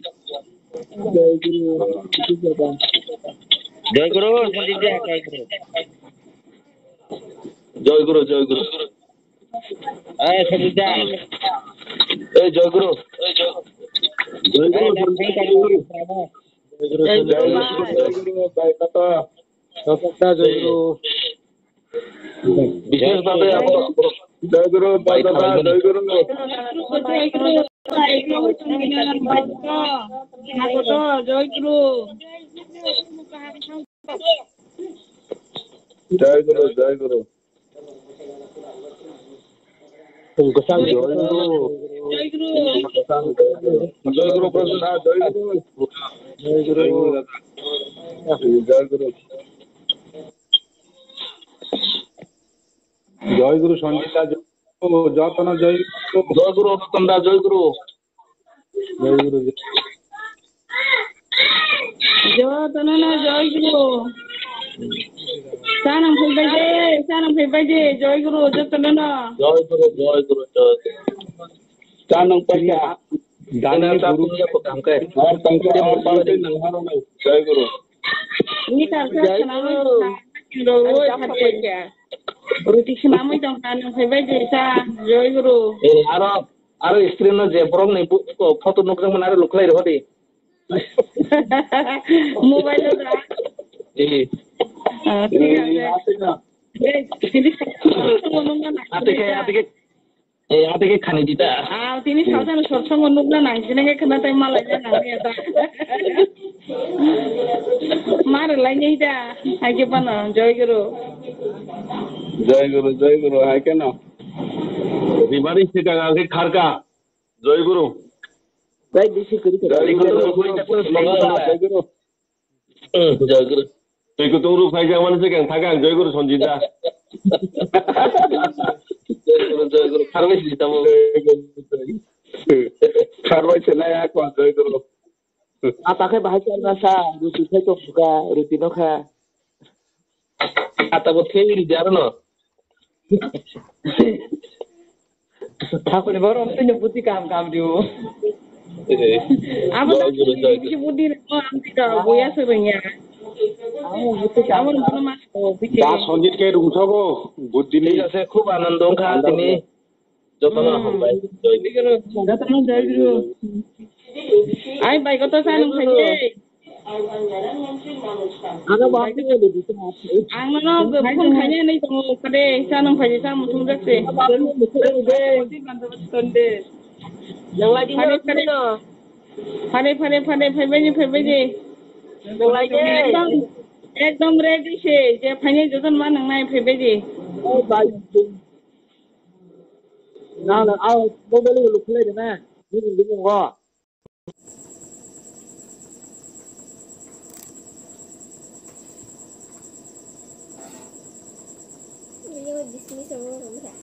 Jai Guru, Sanjit Jai, jai Guru. Jai Guru, jai Guru. Eh, Sanjit Jai. Eh, jai Guru. Jai Guru, eh, Sanjit Jai. Jai Guru, jai Guru, jai Guru, bai kata. Kata, jai Guru. বিশেষভাবে জয় গুরু, জয় গুরু, জয় গুরু। জয় গুরু। জয় গুরু, জয় গুরু। জয় গুরু। জয় গুরু। জয় গুরু প্রসাদ, জয় গুরু। জয় গুরু। জয় গুরু। জয় গুরু সঞ্জিতা, জয় গুরু যতন, জয় গুরু। জয় গুরু রতন দা, জয় গুরু। জয় গুরু। যতন না, জয় গুরু। সানাম ফেবাই দে, সানাম ফেবাই দে, জয় গুরু, যতন না। জয় গুরু, জয় গুরু, জয় গুরু। Cha nung paikha. Dani guru. Or tangkhe or tangkhe nang haro nang. Jai Guru. Ni tar sa khna mo. Roti khna mo tong kha nang phai bai je sa. Jai Guru. Eh, aro, aro screen no je borok ni photo nukjak mani aro lukhlai rw di. Mobile o da. Eh. Ah, thik ase. Eh, tini. Ate ke, ate ke. Eh, ate ke khani dita. Ah, tini saujani sorsongo nukna nang, jinenge khna tai malai na nang ya da. Mar lai nei da, ai ke bana, Jai Guru. Jai Guru, Jai Guru, hai keno. Ribari sika ga ke kharka. Jai Guru. Jai bisi kuri. Jai Guru, Jai Guru. Hmm, Jai Guru. Twi kutung ruk phai jak mani se kang thang kang Jai Guru Sanjita. Jai Guru, Jai Guru. Kharbai si tamo. Kharbai se na ya ko Jai Guru. Ata khe bahai chana sa, ruti khe tong kha, ruti no kha. Ata bo thei ri jaro no. Hakuni borok tini buti kam kam diu. Abo Joy Guru, Joy Guru. Buti no ang tika buya serengya. Abo buti kam. Abo no mas ko buti. Da Sanjit ke rungthogo buti ni. Thik ase, khub anando wngkha tini. Jotono hambai. Joy Guru. Jotono Joy Guru. Ai bai koto sa nung khaye. Ano ba ang tini di. Ang no no phone khaye nei tongo kade sa nung khaye sa muthung jak se. Phane phane phane phane phane phane phane. Ekdom ekdom ready se je phane joton ma nang nai phai bai di. Na na au mobile lo khulai de na. Ni ni mo. Video dismiss abo wngkha.